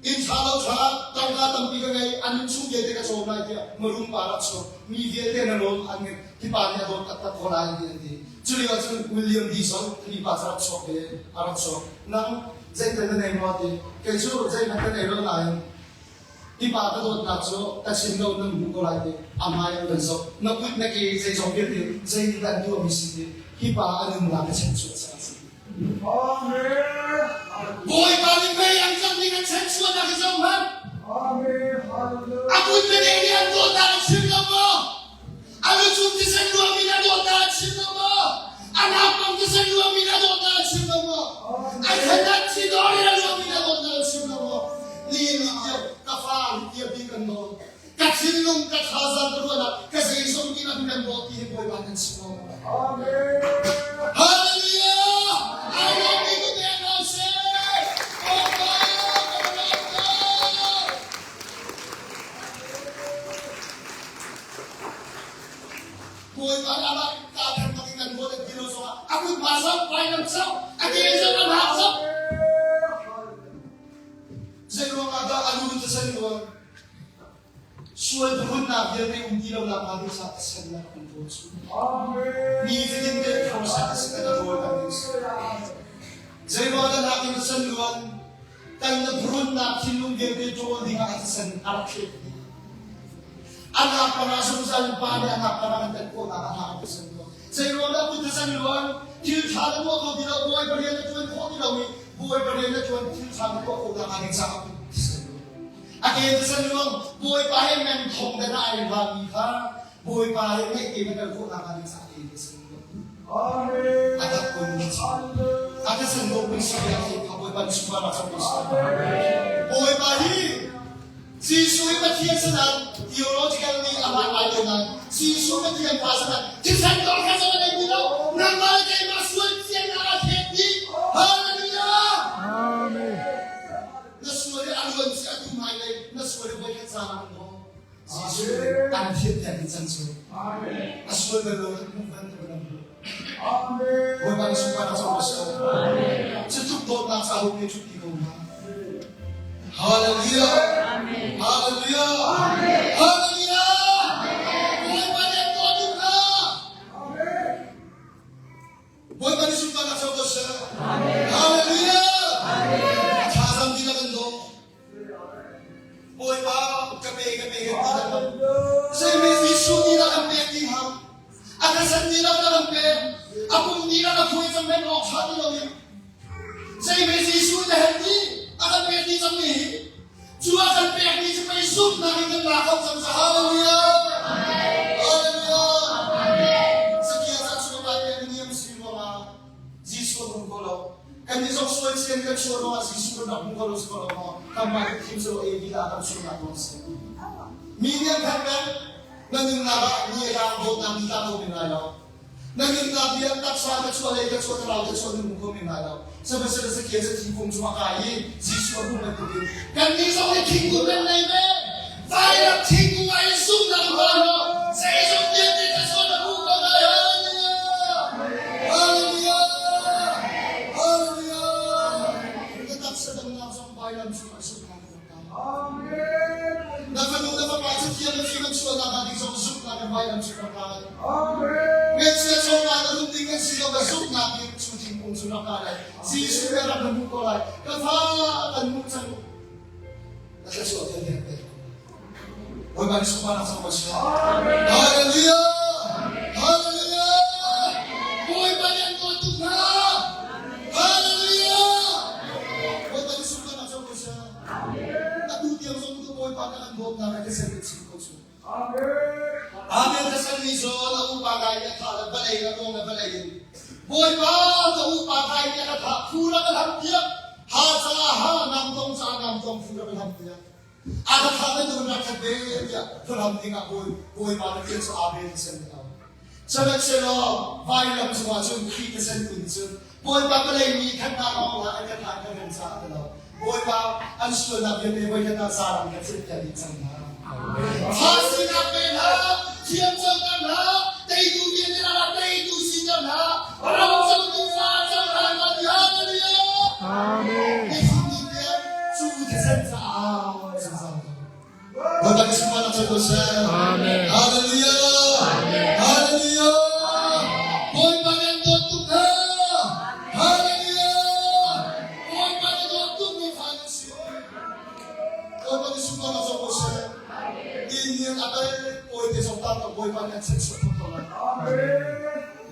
inn ṭha lo ṭha, tangka tampi ka ngei, an innchung vialte ka cawm lai tiah marum pa rak chuak. Mi vialte na lawm an ngei, hi pa nih a dawt taktak ko lai ti an ti. Cu lio ah cun William Dixon timi pa cu rak chuak ve, a rak chuak. Nang zeital na nei maw ti kei cu zeihmanh ka nei lo nain hi pa ka dawtnak cu ka chim lo nan hmuh ko lai ti a hmai an kan zoh na kut na ke zeizong vialte zeitin dah an tuahmi si ti hi pa a nunnak ka chimchuah caah a si Amen. Bawipa nih mei an kangh ning an chanchuahnak hi zoh hmanh. Amen. Hallelujah. A kut le nih an dawtnak an chim lo maw? A lucung thisen luangmi na dawtnak a chim lo maw? A nakpang thisen luangmi na dawtnak a chim lo maw? A khanat thi dawr in a luangmi na dawtnak a chim lo maw? Ni ni tiang ka fa tiah bi kan nawl. Ka thinlung, ka thazaang, ka ruahnak, ka zeizong ti an kan dawt ti hi Bawipa kan chim lo maw? Amen. Hallelujah! I love you, man. I'll say, Bawipa, ka lawm ko. kut hma zoh, vailam zoh, a ke zoh, a hnak zoh. Zei ruangah dah a lu in thisen luan? Sual phunnak vialte um ti lo nak hnga ding caah thisen na rak kan rawl cu. Mi fatin te cross ah thisen na rawl kan ding si. Zei ruangah dah hnak in thisen luan? Kan na phunnak thinlung vialte ṭawl ding ah a thisen a rak thlet dih. A hnak pangah zungzal in pa nih a hnak pangah kan tet khawhnak a hnak a thisen luan. Zei ruang dah kut thisen luan? Thil ṭha na tuah kho ti lo, Bawipa rian na ṭuan khawh ti lo i Bawipa rian na ṭuan thil ṭha na tuah khawh nakhnga ding caah kut thisen luan. A ke thisen luang Bawipa he meng thong den ah ai hlami kha Bawipa he ngaih te na kal khawh nakhnga ding caah ke thisen luan. A tak kun a thisen ropui si a kha Bawipa nih sunparnak cang ko seh. Bawipa hi Jesuh hi Pathian sinah theological nih a hmaan lai ko nain Jesuh Pathian pa sinah thisen dor kha zong a nei ti lo. Nangmah le keimah sual cianak a thlet dih. Hallelujah! Amen. Na sual i a luan si a tu hmailei na sual i voi khat caan ah maw Jesuh nih an thian tiang in cang cu. A sual bal lo hmuh ban tu kan hmu. Bawipa na sunparnak cu a si. Cu tluk dawtnak ca hung nih ṭhut ti ko hna. Hallelujah! Hallelujah! Hallelujah! Bawipa nih an tuah duh hna. Bawipa nih sunparnak cu a si. Hallelujah! Thazaang dihlak an dawh. Bawipa ka pe ka pe kan ti lengmang. Zeimi Jesuh nih dah kan pek ti hnga? A thisen nih dah kan pek? A pum nih dah ka phui cang men awk ṭha ti loin. Zeimi Jesuh na hen ni a kan pek ni cang ni cu a kan pek ni cu pei zumhnak in kan la kho cang ca Hallelujah! Hallelujah! Zakia ca chung ah kan niam si ruangah Jesuh a hmu kho lo. Kan i zok sual cian kan chuah ruangah Jesuh kan rak hmu kho lo si ko lo maw? Kanmah kan thim cu ei lila kan sualnak ruang si. Mi nih an khat peng. Na nunnak ah ni a dang dawtnak ni tla kho men lai lo. Na nunnak bia taksa ka chuah lei ka chuah thlarau ka chuah nun hmu kho men lai lo. Sihmanhsehlaw Zakia cu thingkung cungah kai i Jesuh a hmuh bantukin kannih zong nih thingkung kan nei ve. Vailam thingkung ah in zumhnak hna law zeizong vialte ka chuah na hmuh ko lai. Hallelujah! Hallelujah! Hallelujah! Na taksa damnak zong vailam cungah zumhnak na rak kai. Na fanu na fapa cu thiam na fim an chuahnak hnga ding zong zumhnak in vailam cung rak kai. Ngakchia chawva na rum ding an si lo na zumhnak in cu thingkung cu rak kai lai. Jesuh nih a rak na hmuh ko lai. Ka fa kan hmuh cang. Na thluachuah vialte an pek. Bawipa nih sunparnak cang ko seh. Hallelujah! Hallelujah! Bawipa nih an dawt tuk hna. Hallelujah! Bawipa nih sunparnak cang ko seh. Atu tiang zong tu Bawipa nih an dawtnak a ka ser chin ko cu. Amen ka san ni zawn a upa kai nih a thah le vawlei a ruang le vawlei in Bawipa ka upa kai nih a ka thah phu ra ka hlam piak ha ca ha nam tong ca nam tong phu ra ka hlam piak a ka thah le nun rak khat ve tiah phuhlam ding ah bawi Bawipa na tian cu Amen ka sen lo Sihmanhsehlaw vailam cungah cun Khrih ka sen kun cun Bawipa ka lei mi khat hna lawng la an ka thah ka rem caah ti lo. Bawipa an sualnak vialte voi khat ah zaran ka thil piak dih cang hna. Tha sinak pe hna, thiam coter hna, teitu vialte lakah teitu siter hna, ram cotu fa cang hna ma ti hallelujah. Amen. Nihin ni tiang cu thisen caah zungzal ko. Bawipa nih sunparnak co ko seh. Amen. Hallelujah. Hallelujah. Bawipa nih an dawt tuk hna. Hallelujah. Bawipa nih dawt tuk mi fa nan si. Bawipa nih sunparnak co ko seh. Inn a bel kawi te zong tam Bawipa nih an chan suat ko lai.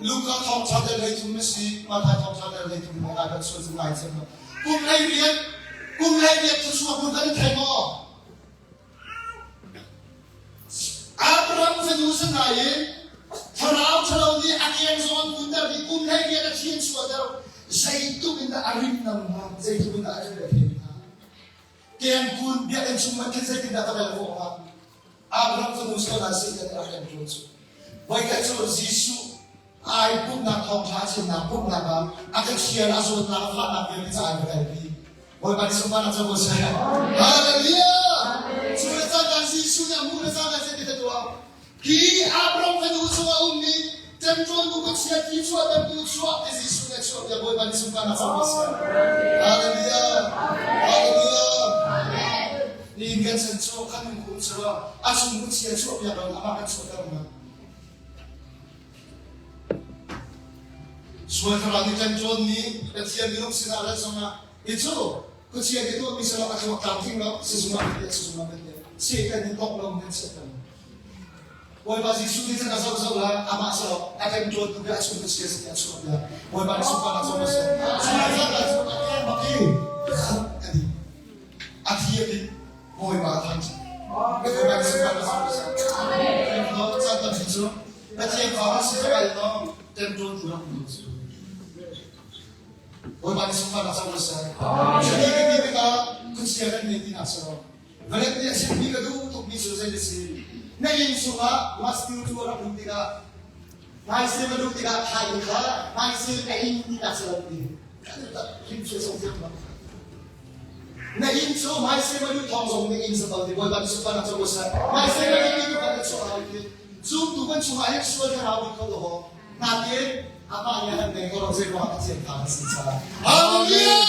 Luka thawngtha del hlei thum na si, Matthai thawngtha del hlei thum na kan sual cu ngai cem lo. Kum hlei riat, kum hlei riat thluachuah hmun kan thei maw? Abraham fanu sinain thlarau ṭhalo nih a keng zong an kunter i kum 12 a thi an chuahter. Zeitluk in dah a rim nam hnga, zeitluk in dah a rim a phen hnga. Keng kun biakinn chung man khin zeitin dah ka bel khawh hnga? Abraham fanu si ko na Satan nih a rak ṭuan cu. Voikhat cu Jesuh ai pumhnak thawngṭha chimnak pumhnak ah a ka thial a zawtnak a fahnak vialte ca ai ka kalpi. Bawipa nih sunparnak co ko seh. Hallelujah! Cu le cangka Jesuh nih a hmuh le cangka zei ti ka tuah? Hi Abraham fanu chungah a ummi Ṭemṭawn bu khuachia ti chuah bantu chuah ti Jesuh nih a chuah tiah Bawipa nih sunparnak cang ko seh. Hallelujah. Hallelujah. Nihin kan chan cu kan nung kum cu a chung khuachia chuah piak lo amah kan chuahter ma. Sual thlarau nih ṭemṭawn mi Pathian minung sinah rat zongah hi cu khuachia nih tuahmi si lo a thluak tlamtling lo sizung ah kan piah sizung ah kan piah Satan nih tawk lo nan chiahter. Bawipa Jesuh nih cun a zohzoh la amah cu a ṭemṭawntu bia a chung chia si a chuah bia Bawipa nih sunparnak co seh. Cu zat cu a kem bak i a ding. A thi a ding. Bawipa a thangṭhat. Bawipa nih sunparnak co seh. Caan tampi cu Pathian fa si zong ai no ṭemṭawntu rak um cu. Bawipa nih sunparnak co seh. Cuti kan ti tikah khuachia kan ngei tinak si lo. Vawlei nih a chimmi ka duh tukmi cu zei a si? Na inn chungah mastiu cu a rak um tikah hmaisel a luh tikah thai kha hmaisel a inn tinak si lo ti na inn cu hmaisel a luh thawng zong na inn sa ti Bawipa nih sunparnak co seh hmaisel a inn ti kan chuah hau ti zumtu kan chungah hin sual thlarau lut kho lo nakin amah nih han nei ko zei ruangah Pathian fa kan si caah Hallelujah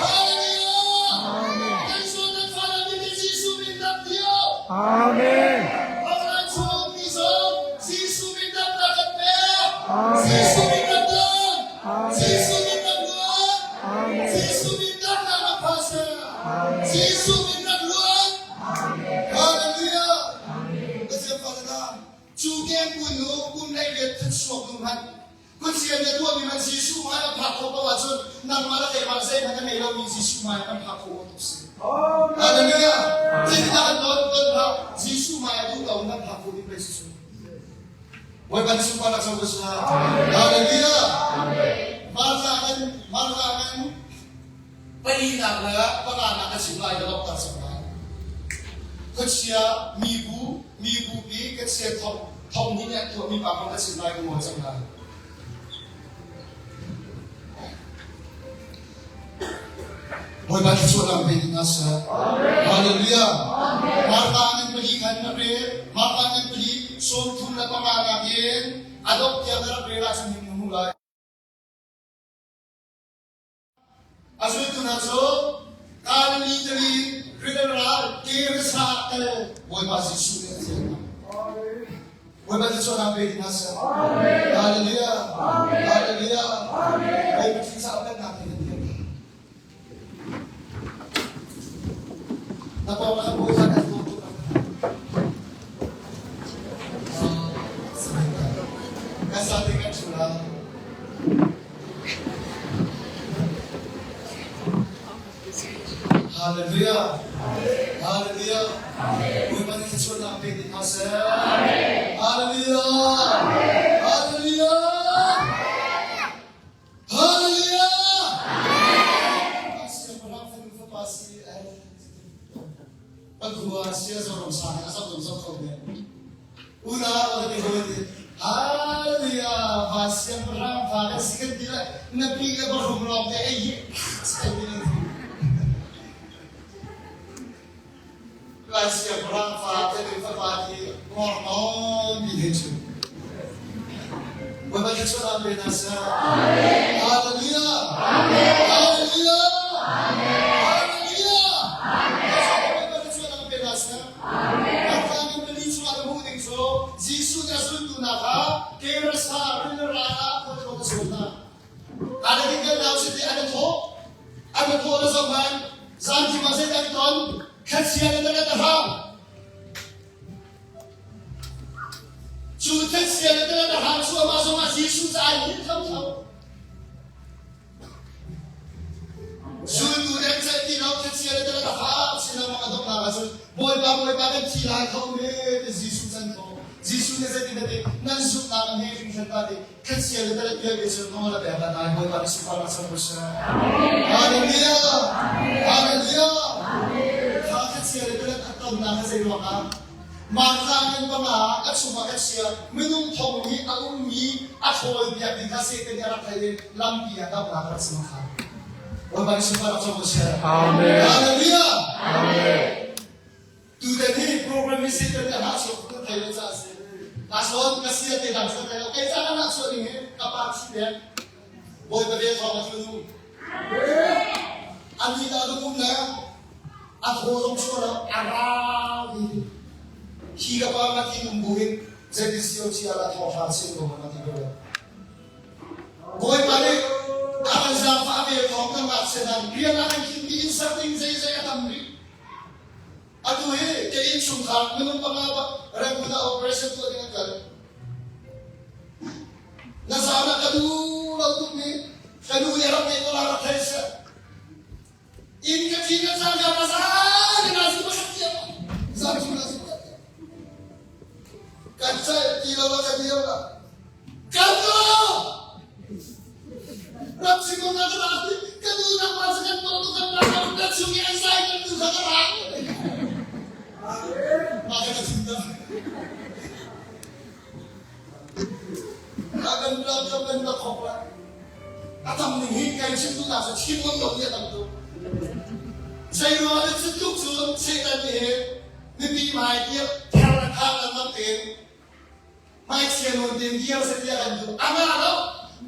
Hallelujah Kan sual kan fa mi Jesuh min dam dio Amen Online chung mi zong Jesuh min dam na kan pek Jesuh min dam don Jesuh min dam luan Jesuh min dam na na pastor Jesuh min dam luan Hallelujah Pathian fa na Cu kengkun nu kum 18 thutchuak nu hmanh khuachia nih a tuahmi hmanh Jesuh hmai a phak khawh paoh ahcun nangmah le keimah zeihmanh a ngei lomi Jesuh hmai kan phak khawh awk si. Hallelujah! Zeitindah kan ton ton hlah Jesuh hmai a duh lo nan phak khawh ding pei si cu. Bawipa nih sunparnak co ko seh. Hallelujah! Martha ngan Martha ngan Palinak le panganak ka chim lai ka lawmhter cang lai. Khuachia mibu mibupi ka chia thong thong nih a tuahmi pa kong ka chim lai ka ngol cang lai. Bawipa thluachuahnak pe ding hna seh. Hallelujah. Martha ngan pali khan na rel. Martha ngan pali 35 nakin a dongh tiang na rak rel ahcun hin na hmuh lai. A zultu hna cu Galilee tili river ral Gerasa kal Bawipa Jesuh nih a thial hna. Bawipa Jesuh nak pe hna seh. Hallelujah. Hallelujah. Bawipa thisa pennak in an thial hna. Na pawng ah Bawipa kan dawt tuk. Kan sa te kan thu la. Hallelujah. Hallelujah. Bawipa nih thluachuahnak pe ding hna seh. Hallelujah. Hallelujah. Hallelujah. Siangpahrang fanu fapa si Pakhua sia zoram sa he a zam zong zam kho ve. Unau ka ti hawi ti Hallelujah van siangpahrang fa kan si kan ti le na pi le bahrum lawng te ei hi sai ti le Lai siangpahrang fa te le fapa ti ngor nawn mi he chu Bawipa thluachuah pe hna seh. Hallelujah. Hallelujah. Hallelujah. Bawipa thluachuah pe hna seh. Abraham pali chungah na hmuh ding cu Jesuh nih a zultu hna kha Gerasa rilra ah khualtlawn a sawm hna. Ana kin kan nau si ti an thawh. An thawh na zong man zan thim ah zei kan ton thlatsia na kan hram. Cu thlatsia na kan hram chu ama zong ah Jesuh ca ai hin tho tho. Zultu nih an ceih ti lo, thlichia le tilet a fak chin lengmang a donghnak ahcun Bawipa, Bawipa kan thi lai kho me ti Jesuh can ko. Jesuh nih zeitin a ti? Nan zumhnak an hei hringhran ta ti thlichia le tilet vialte cu nawl a pek hna lai. Bawipa nih sunparnak cang ko seh. Hallelujah! Hallelujah! Kha thlichia le tilet a tonnak hi zei ruangah? Martha in panga a chungah ka chia minung thong nih a ummi a ṭhawl biak ding kha Satan nih a rak theih i lampi ah damnak a rak si kha. Bawipa nih sunparnak co ko seh. Amen. Hallelujah. Amen. Tutan hi program hi Satan nih a hlah chuak kan thei lo caah a si. Asawn ka sia te dang sa te lo kei ca na chuah ding hi ka pa thi dek. Bawipa vel thawng a tlun. An ni ta lungum le a thaw zong chuah lo a rau hi. Hi ka pa ma ti nung bu hin zeitin sio chia la thawng hra sin ko ma ti ko. Bawipa nih a kan zaangfah a vel thawng kan ngakchia hna rian a kan khinmi inn sak ding zeizei a tam rih. Atu hi ka innchungkhar minung panga bak Rangoon ah operation tuah ding an kal. Na zaan ah ka duh lo tukmi ka nu nih a rak ngeih ko la rak thei seh. Inn ka ṭin ka caan ka zaan in aa pakhat tiang zaan chung aa pakhat tiang. Kan caih ti lo la ka dir la. Kan lo! Ram si ko na ka ra ka nu nak ma sa kan tuah tu kan ra kan ka chung i an sai kan nu kha ka ra. Ma ka ka chim ta. A kan ram kan kan ka khok la. A tam ning hi kai chim tu na sa chim ngam lo ni a tam tu. Zei ruang ah cu tluk cun Satan nih hin mipi hmai tiah ther a thang lengmang tein Hmaichia nawn tein dir seh tiah kan duh. A ngah lo.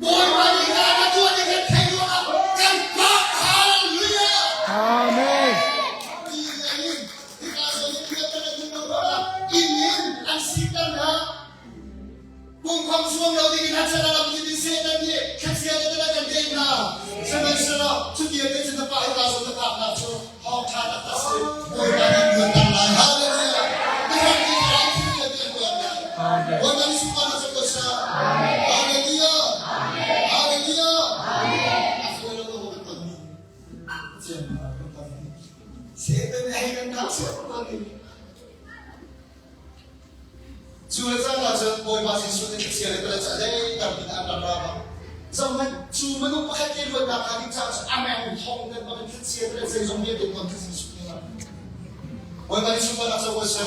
Bawipa nih nga na tuah ning hin thei ruang ah kan pak. Hallelujah! Amen. Hika zawn in biak kan duh lo ruangah inn in an siter hna. Pumkham suam lo ding in an chan lam in Satan nih thlachia le tala kan deng hna. Sihmanhsehlaw cuti te cun na pa hika zawn na phaknak cu thawngṭha taktak si. Bawipa nih luatter lai. Hallelujah! Biakam nih lai thil vialte a tuah lai. Bawipa nih sunparnak cu ko seh. Hallelujah! Hallelujah! A fawi lo lo kan tonmi. Pathian kan tonmi. Satan nih hei kan kah seh tonmi. Cu le cang ahcun Bawipa Jesuh nih thlichia le tilet cu a deiter ti an rak ra bang. Zohhmanh, cu minung pakhat te luatnak hnga ding caah cun a meng thong in bangin thlichia tilet zeizong vialte ton khi Jesuh nih a Bawipa nih sunparnak co ko seh.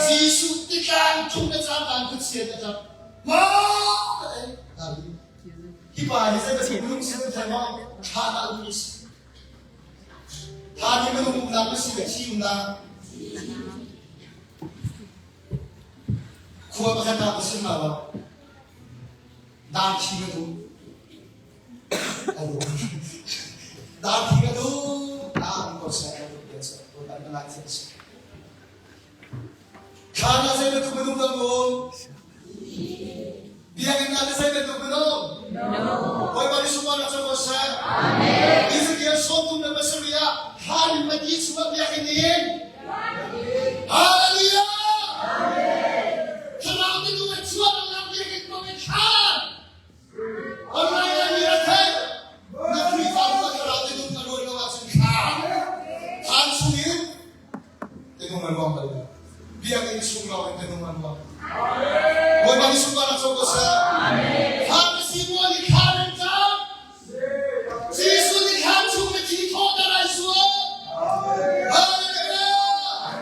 Jesuh titlang cung le cangkaan khuachia nih a ṭap. Ma Hi pa hi zei bantuk minung si nan thei maw? Thla dah um si. Thla nih minung umnak na si le thi umnak. Khua pakhat ah ka si hna lo. Darthi ka duh. Darthi ka duh. Ah, ko seh, ka duh pian seh, ko tan ka ngai thiam seh. Thla na zei bantuk minung kan um? Biakinn ah na zei bantuk minung? Bawipa nih sunparnak cu ko seh. Ezekiel 37 ah thla in pahnih chungah biakinn in Hallelujah! Thlarau minung a chuak lang biakinn kong in thla. Online ah mi a thei. Na Khrihfabu ah thlarau minung a ruan lo ahcun thla. Thlan chungin Tinung an ruang bal lo. Biakinn chung lawng in tinung an ruang. Bawipa nih sunparnak co ko seh. Pharmacy pawl i thla nan cam. Jesuh nih thlan chung mithi thawhter ai sual. Hallelujah!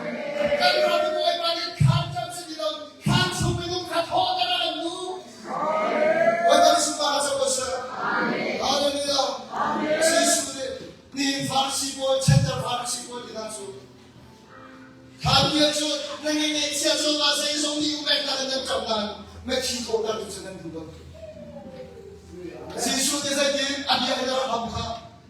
Kan ram i Bawipa nih thlan cam si ti lo, thlan chung minung kha thawhter a kan duh. Bawipa nih sunparnak co ko seh. Hallelujah! Jesuh nih Nihin Farasi pawl, chanter Farasi pawl ti hna cu Thabia cu na ngeihchia cu ma zeizong nih upeknak in nan ṭam nain mithi thawhter tu cu nan duh lo. Jesuh nih zeitin a biakinn a rak hlam kha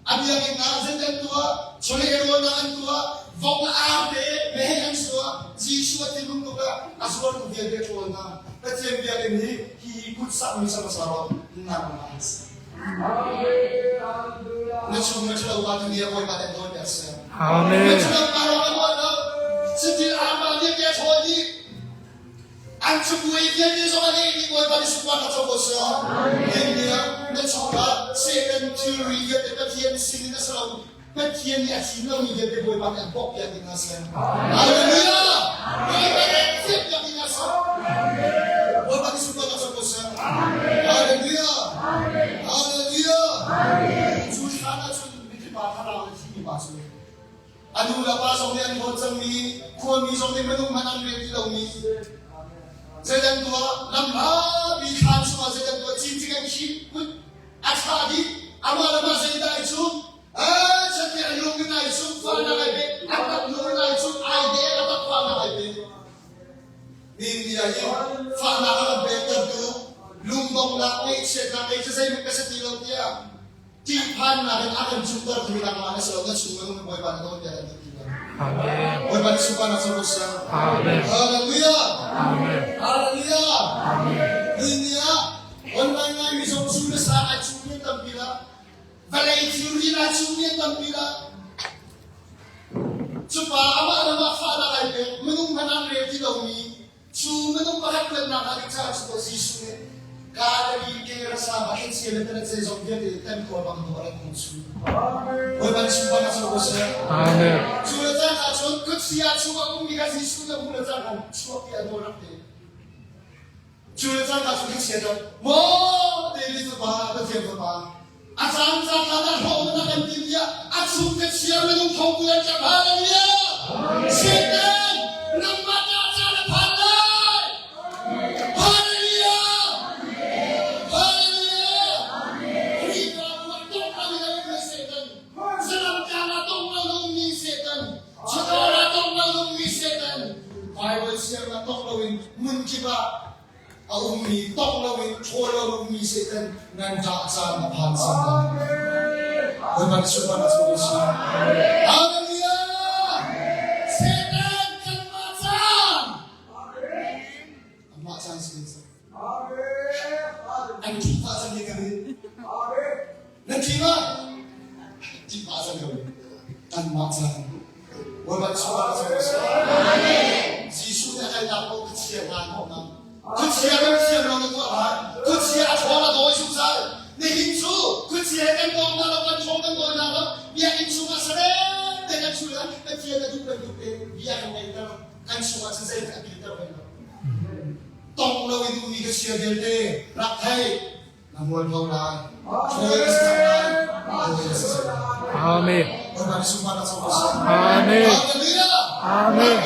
a biakinn ah zeitin an tuah chawleh rawnnak an tuah vok le ar te meheh an suah Jesuh a thinlung tuk ah a zuartu vialte a ṭhawl hna Pathian biakinn hi hi kut sakmi samasa rawk nangmah an si. Na chung na ṭhalo pa tu nih Bawipa nih an dawi a si. Amen. Na ṭhalo pa rawng a nawl lo. Cutin arma vialte a ṭhawl dih. An cabuai vialte zong a leh dih Bawipa nih sunparnak co ko seh. Nihin na chungah Satan thilri vialte Pathian sinin a si lo. Pathian nih a thim lomi vialte Bawipa nih an bawk piak ding a si. Hallelujah! Bawipa nih an thiam piak ding a si. Bawipa nih sunparnak co ko seh. Hallelujah! Hallelujah! Cu hlan ahcun miṭhipa thlarau le thimi pa cu a nu le pa zong nih an hlawt cangmi, khuami zong nih minung hmanh an rel ti lomi, zeidan tuah lamhlapi thlan chungah zeidan tuah cincik an khih kut a thlah dih amah le mah zeidah ai cu chan a lung in ai sum fa nak ai pe a tak lung in ai sum ai de a tak fa nak ai pe. Ni ah hin fahnak a kan pektertu lungdonghnak ngaihchiatnak ngei cu zeihmanh ka si ti lo tiah ṭihphannak in a kan cumtertu hi nangmah na si lo na chung na um Bawipa na nawl bia kan duh ti lo. Amen. Bawipa nih sunparnak co ko seh. Amen. Hallelujah. Amen. Hallelujah. Amen. Ni ah online ngai mi zong zu le sa ai chung mi tampi la vawlei thilri ai chung mi tampi la Cupa amah le mah fahnak ai pek, minung hmanh an rel ti lomi cu minung pakhat ṭuannak ah ding caah cu Jesuh nih Galilee Gerasa Bakhensia le Tanatse zong vialte temtuar bang tu a rak hung chu. Bawipa nih sunparnak co ko seh. Amen. Cu le cangka cun kutsia chungah ummi kha Jesuh nih a hmuh le cangka chuak ti a nawl rak te. Cu le cangka cu thlichia cu maw David fapa Pathian fapa a caan caan ah na hlawh na kan ti tiah a chung ka chia minung thongtu an ṭap hallelujah Satan nangmah ta caan a phan lai hallelujah hallelujah Khrihfabu ah tong lo in a ummi Satan saram tlang ah tong lo in a ummi Satan Chawdawr ah tong lo ummi Satan Bible siang ah tong loin hmun kip ah a ummi tong loin ṭhawl lo ummi Satan nan ṭah caan a phan cang lai. Bawipa nih sunparnak cu si. Hallelujah! Satan kanmah caan! Amah caan si cang. An ṭih pah cang ka rin. Nan ṭih ma? Ṭih pah cang ko. Kanmah caan. Bawipa chuah cu a si. Jesuh nih a kalnak paoh khuachia hna an hawk Khuachia kan thiam lo na tuah lai. Khuachia a ṭhawn a dawi zungzal. Nihin cu khuachia he kan tawng hna lo, kan ṭhawng kan dawi hna lo. Biakinn chungah sarem te kan chul lai. Pathian na duh bantuk tein bia kan ngeihter. Kan chungah cun zeihmanh a kilter hlei lo. Tong lo i duhmi ka chia vialte rak thei na mualpho lai ṭhawl na si cang lai dawi na si cang lai Amen. Bawipa nih sunparnak co ko seh. Amen. Hallelujah. Amen.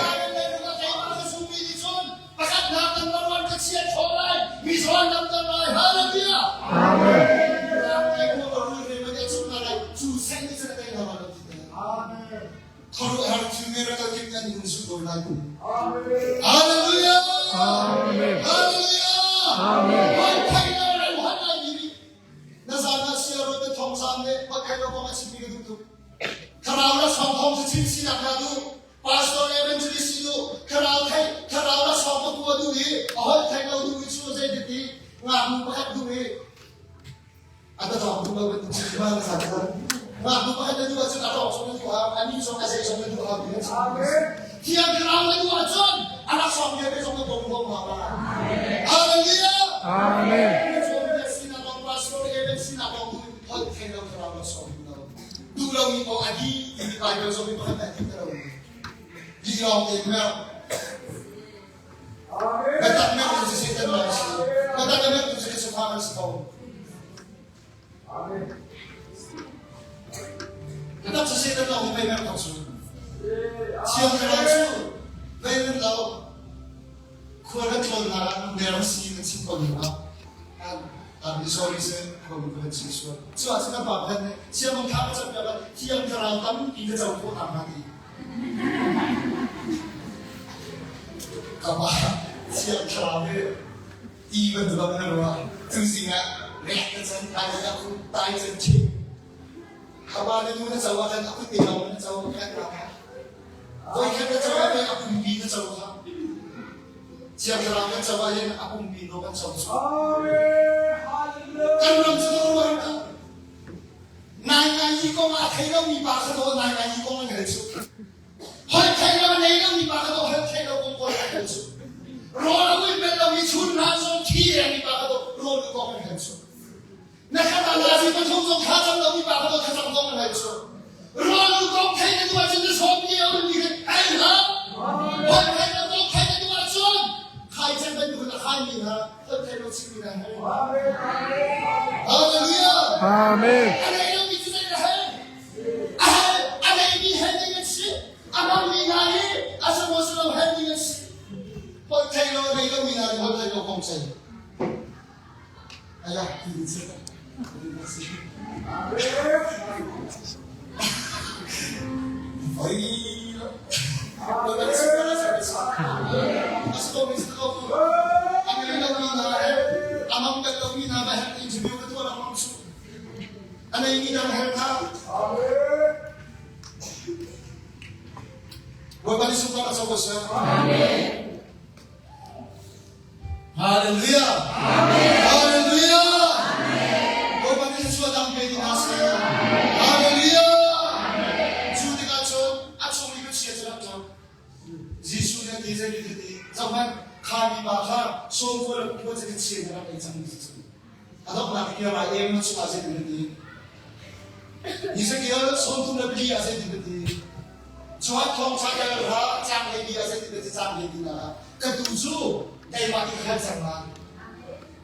Pakhatnak number one ka chia ṭhawl lai mi zawn damter lai Hallelujah. Amen. Khuaruahhar thil miracle kip nan hun zumh ko lai. Hallelujah! Amen. Hallelujah! Amen. Hoi thai na ro han lai mi nih na zan ah sia ro te thong zan le hoi thai lo kong a chim mi ka duh tuk. Thlarau la song thong cu chim sinak na duh. Pastor evangelist si duh. Thlarau thai thlarau la song ka tua duh i a hoi thai lo duh i chu zei ti ngaknu pakhat duh i A ka cawk duh lo bantuk si ma na sa ko. Ngaknu pakhat na duh ahcun a cawk zong na duh hau, a ni zong a zei zong na duh hau ti kan chim. Thiang Thlarau na duh ahcun a laksawng vialte zong na bawm huam hau lai. Hallelujah! Amen. Cawnpiak sinak kong, pastor Evan sinak kong tu holh thei lo thlarau laksawng duh lo. Duh lomi paoh a dih timi Bible zong hi pakhat a dih te lo. Dih lawng te merh. Biatak merh cu Satan lawng si. Biatak merh cu Christopher kan si ko. Biatak cu Satan lawng hi pei merh ko cu. Thiang Thlarau cu vei nan lo. Khua kan tlawnnak ah ner si nan chim ko ning ah. An sorry se khua kan kan chim sual. Cu ah cun kan pa pakhat nih Thiang Thlarau ka campiak ah Thiang Thlarau tampi ka co khawh nakhnga ti. Kapa Thiang Thlarau hi ti bantuk ah na ruah. Tuzing ah rek na can tai na kun tai can chim. Kapa na nu na co ah khan a kut te lawng na co kan ra kha. Voi khat na co ah pei a pumpi na co kha. Thiang Thlarau kan co ah hin a pumpi no kan co cu. Kan ram cu na ruah ka. Nainganyi kong ah a thei lomi pa kha daw nainganyi kong an hal cu. Holh thei lo a nei lomi pa kha daw holh thei lo kong kawl an hal cu. Rawl a ui bel lomi chun hna zong thi rengmi pa kha daw rawl u kong an hal cu. Na khat ah nazi pathum zong thlacam lomi pa kha daw thlacam kong an hal cu. Rawl u kong thei na duh ahcun na sawm ni a ummi kha ei hlah. Holh thei lo kong thei na duh ahcun khai cem bantuk in a khaimi hna holh thei lo chimmi hna hal. Hallelujah. Amen. A nei lomi cu zei na hal? A hal a neimi hal ding an si. A hmangmi hna hi a si maw si lo hal ding an si. Holh thei lo a nei lomi hna nih holh thei lo kong sei. Ayah, ti din si. Oi. A si ko mi si ko. A ngei lo mi hna he a mang bel lo mi hna va herh interview ka tuah lengmang cu. A nei mi dang her hna. Bawipa nih sunparnak co ko seh. Amen. Hallelujah. Amen. Hallelujah. Amen. Bawipa nih thluachuah dang pe ti hna seh. Hallelujah. Cu tikah cun a chung i khuachia cu rak ṭang. Jesuh nih a ti zei ti ti zohhmanh kha mipa kha sawm kual le kual cu khuachia nih a rak ei cang mi cu. A donghnak i rai em na chungah zei ti na ti. Ezekiel 34 ah zei ti na ti. Chuah thawngṭha ka ra cang lei ah zei ti na ti cang lei ti na ka tu cu keimah nih ka khalh cang lai.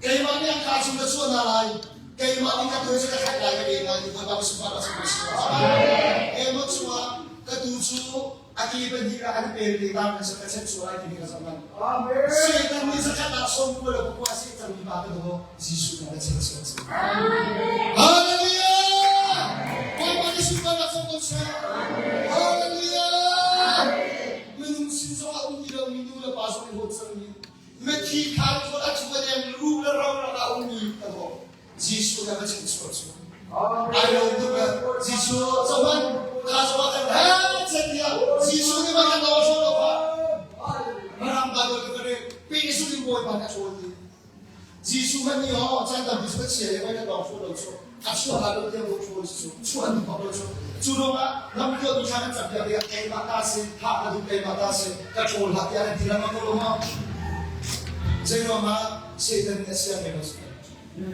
Keimah nih an kaa chung ka chuah hna lai. Keimah nih ka tu cu ka khalh lai ka ven lai ti Bawipa sunparnak cu ka si. Keimah chungah ka tu cu a ke pahnih ah an pel te tang in ka chet sual lai timi ka zoh Satan nih zakhat ah sawm kua le pakua si cang mi pa ka daw Jesuh nih a chet sual cu. Hallelujah! Bawipa nih sunparnak co ko seh. Hallelujah! Minung sin zong ah um ti lo mi nu le pa zong i hawt cang mi mithi khan khual a thu a deng ru le ro rak ah um mi ka daw Jesuh nih a va chim chuah cu. Ai lo tuk eh. Jesuh coman kha zong ah kan he chet tiah Jesuh nih va kan lo hraw lo kha. Marang ba do ka re pi su ding bawi pa na chawl ti. Jesuh man ni ho chan tam bi su chia le vai ka dong hraw lo chu. A chuah la lo tiang lo hraw chu. Chuah an duh lo chu. Cu ruang ah lam tuah mi thla kan cam piak ding keimah ta sin tha ka duh keimah ta sin ka ṭhawl hlah tiah an ti lengmang ko lo maw? Zei ruang ah Satan nih a siang ve lo si.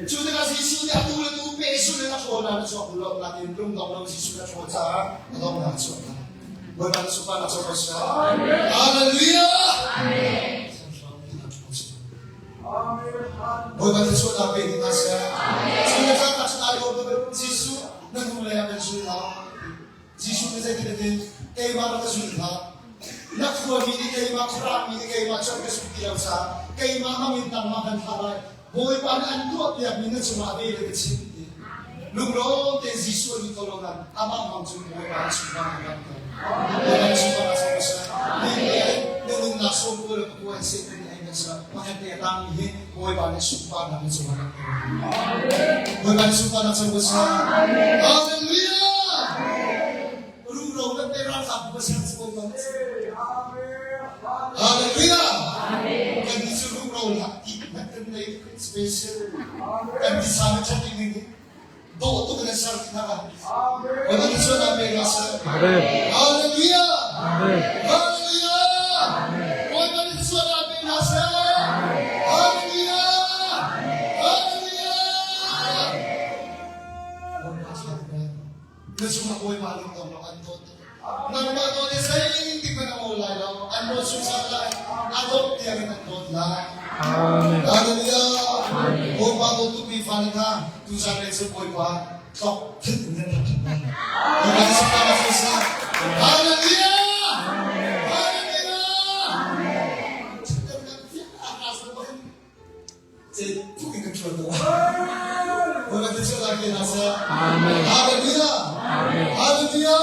Cu tikah Jesuh nih atu le tu pehzulh in a ṭhawnnak na chuak duh lo nain lungdong lo Jesuh na ṭhawl caah a donghnak a chuak hna. Bawipa na sunparnak co ko seh. Hallelujah! Bawipa na chuahnak pe ding hna seh. Cu le tlangnak cun ai lawm Jesuh na hnulei ah kan zul hna. Jesuh nih zeitin a ti? Keimah na ka zul hlah. Na khuami nih keimah khuarakmi nih keimah cu an ka zumh ti lo caah keimah hmang in nangmah kan thlah lai. Bawipa nih an tuahpiakmi na cungah ve le ka chim ti. Lunglawm tein Jesuh a nih ko lo nain amah hmang cun Bawipa na chungah a langhter. Bawipa na chungah a sawm seh. Ni na nunnak sawm ko le pakua in Satan nih a in seh. Pakhat te a tangmi hi Bawipa nih sunparnak na cungah langhter. Bawipa nih sunparnak co ko seh. Hallelujah! Ruro kan pe ralkap bu pasal cu Bawipa nih Hallelujah! Kan nih cu ruro lah ti hmanh kan nei special. Kan tisa na ṭhat ding ning dawh tuk in an ser ti hna. Bawipa nih sual pe hna seh. Hallelujah! Hallelujah! Bawipa nih sual pe hna seh. Hallelujah! Hallelujah! Bawipa Na cungah Bawipa lungdong lo an dawt. Nangmah dawt i zeitik hmanh a ngol lai lo. An dawt zungzal lai. A dawt tiang in an dawt lai. Amen. Hallelujah. Bawipa dawt tukmi fale hna, tuzan le cu Bawipa tlok thit in nan rak lai. Bawipa sifah a sa. Hallelujah. Hallelujah. Tuk in kan ṭuan ko. Bawipa thluachuah ke hna seh. Amen. Hallelujah. Amen. Hallelujah.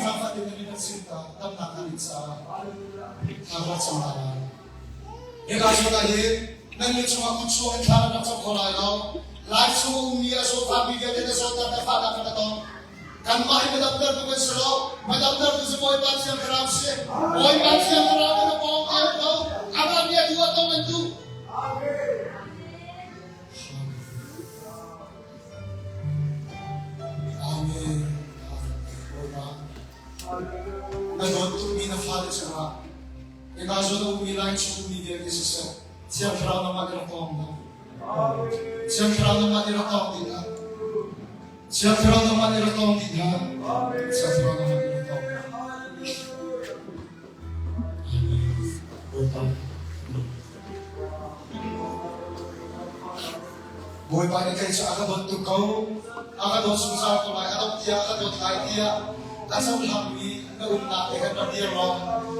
Zaangfah tein nan kan sim ta damnak kan in caah thla rak cam hna lai. Hika zawn ah hin nan le chungah kut chuak in thla nan rak cam kho lai lo. Lai chung a ummi a zawtfakmi vialte na zawtnak na fahnak kan tong. Kanmah hi madamtertu kan si lo. Madamtertu cu Bawipa Thiang Thlarau si. Bawipa Thiang Thlarau nih na pawng te ko. Amah nih a duh a tong an duh. Amen. Bawipa, na dawt tukmi na fale cungah hika zawn a ummi lai chung ummi vialte siseh, Thiang Thlarau nangmah nih rak tawng hna. Thiang Thlarau nangmah nih rak tawng dih hna. Thiang Thlarau nangmah nih rak tawng dih hna. Thiang Thlarau nangmah nih rak tawng hna. Bawipa. Bawipa nih kei cu a ka dawt tuk ko. A ka dawt zungzal ko lai. A dawt tiah a ka dawt lai tiah a cohlangmi na umnak te kan rak dir law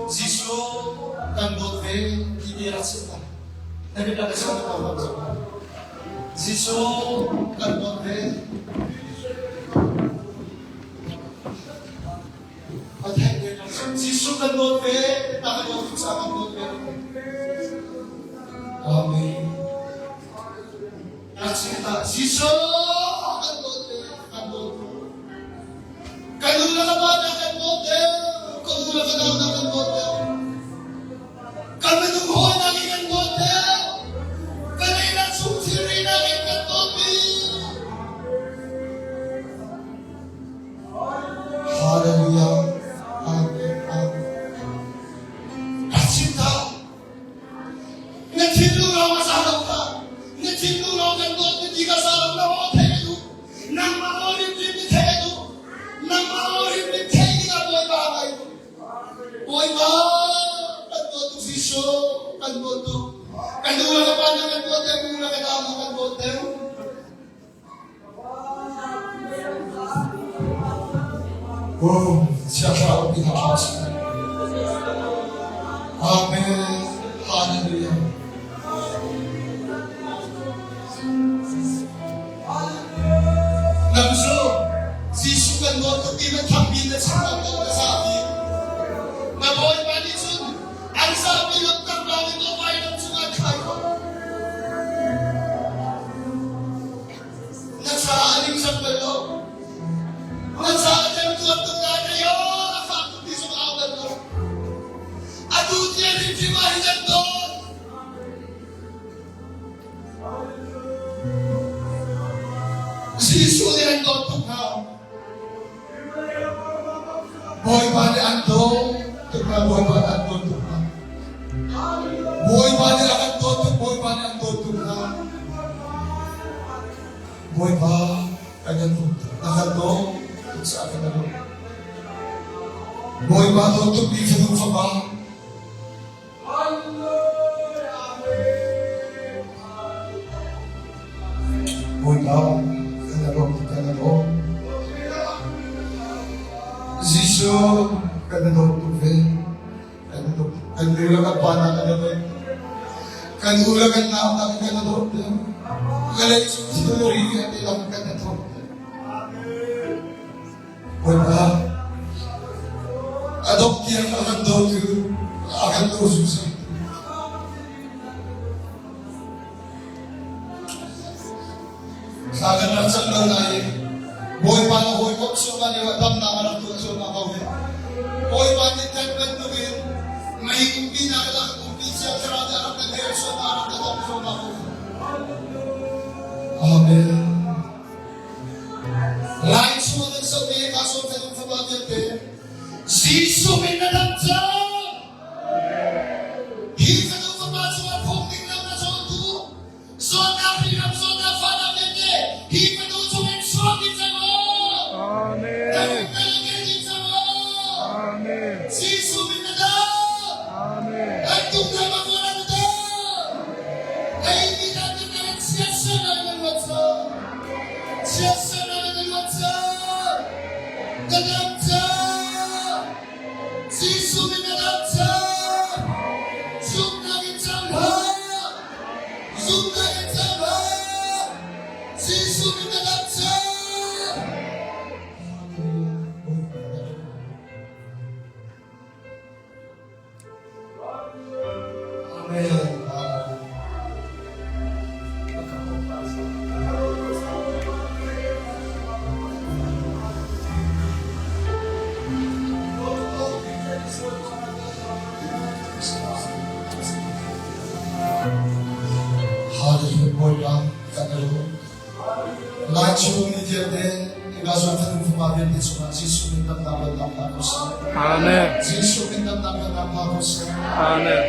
Jesuh kan dawt ve ti bia rak chim hna. Na mit rak i chim ko hna. Jesuh kan dawt ve. A theih ve Jesuh kan dawt ve, na ka dawt tuk caah kan dawt ve. Jesuh kan dawt ve, kan dawt ko. Ka nu le ka pa na kan dawt deuh, ka u le ka nau na kan dawt deuh. Kan minung hawi nakin kan dawt deuh. Ka leinak chung thilri nakin kan dawt bik. Hallelujah. Amen. Amen. Ka chim ta. Na thinlung lawng a za lo kha. Na thinlung lawng kan dawt na ti ka za lo na aw theih a duh. Nangmah aw rimrim na theih a duh. Nangmah aw rimrim theih dingah Bawipa ngai duh. Bawipa kan dawt tuk Jesuh kan dawt tuk. Kan nu le ka pa na kan dawt deuh, u le ka nau na kan dawt deuh. Oh, siangthlarau pi hna hlah sih. Amen. Hallelujah. Nang cu Jesuh kan nawl tuk ti na thangpi na chim ko ko na zapi. Na Bawipa nih cun an zapi lamkam lang in awai lam cungah thlai ko. Na caah a ningzak bal lo. Na caah temtuar tuk lai na yo a fak tuk ti zong au bal lo. Atu tiang hrimhrim ah hin an dawt. Jesuh nih an dawt tuk hna. Bawipa nih an dawt tuk hna. Bawipa nih an dawt tuk hna. Bawipa nih a kan dawt tuk. Bawipa nih an dawt tuk hna. Bawipa kan in na kan dawt tuk caah kan dawt. Bawipa dawt tuk mi fanu fapa Bawipa kan i lawm kan i lawm. Jesuh kan i lawm tuk ve. Kan i lawm. Kan nu le kan pa na kan i lawm. Kan u le kan nau na kan i lawm. Vawlei cung thilri he ti lam kan i thawk. Bawipa, a dongh tiang a kan dawtu, a kan daw zungzal. Thla kan rak cam lo nain Bawipa na hawikom chungah lio ah damnak a rak tuah cuahmah ko hi. Bawipa nih kan bantukin mei umpi nak in a kan umpi cia thlarau nih a rak kan hel cuahmah, a rak kan dam cuahmah ko. Amen. Lai chung an zoh i ka sawm theng fapa vialte Jesuh min na dam cang. Hi fanu fapa cungah phung ding lo na cawltu zawtnak hriram zawtnak fahnak vialte hi fanu chungin chuak ding cang u. Amen. Na na ke ding cang u. Amen. Jesuh min na dam. Amen. An tuk na ma na dam. Ei mi na na chiatsernak in na luat cang. Chiatsernak in na luat cang. Ka dam cang. Jesuh min na dam cang. Zumhnak in cang hlah. Zumhnak in cang hlah. Jesuh min na dam cang. Amen. Hallelujah Bawipa kan i lawm. Lai chung mi vialte hika zawn fanu fapa vialte cungah Jesuh min damnak kan dam hna ko seh. Amen. Jesuh min damnak kan dam hna ko seh. Amen.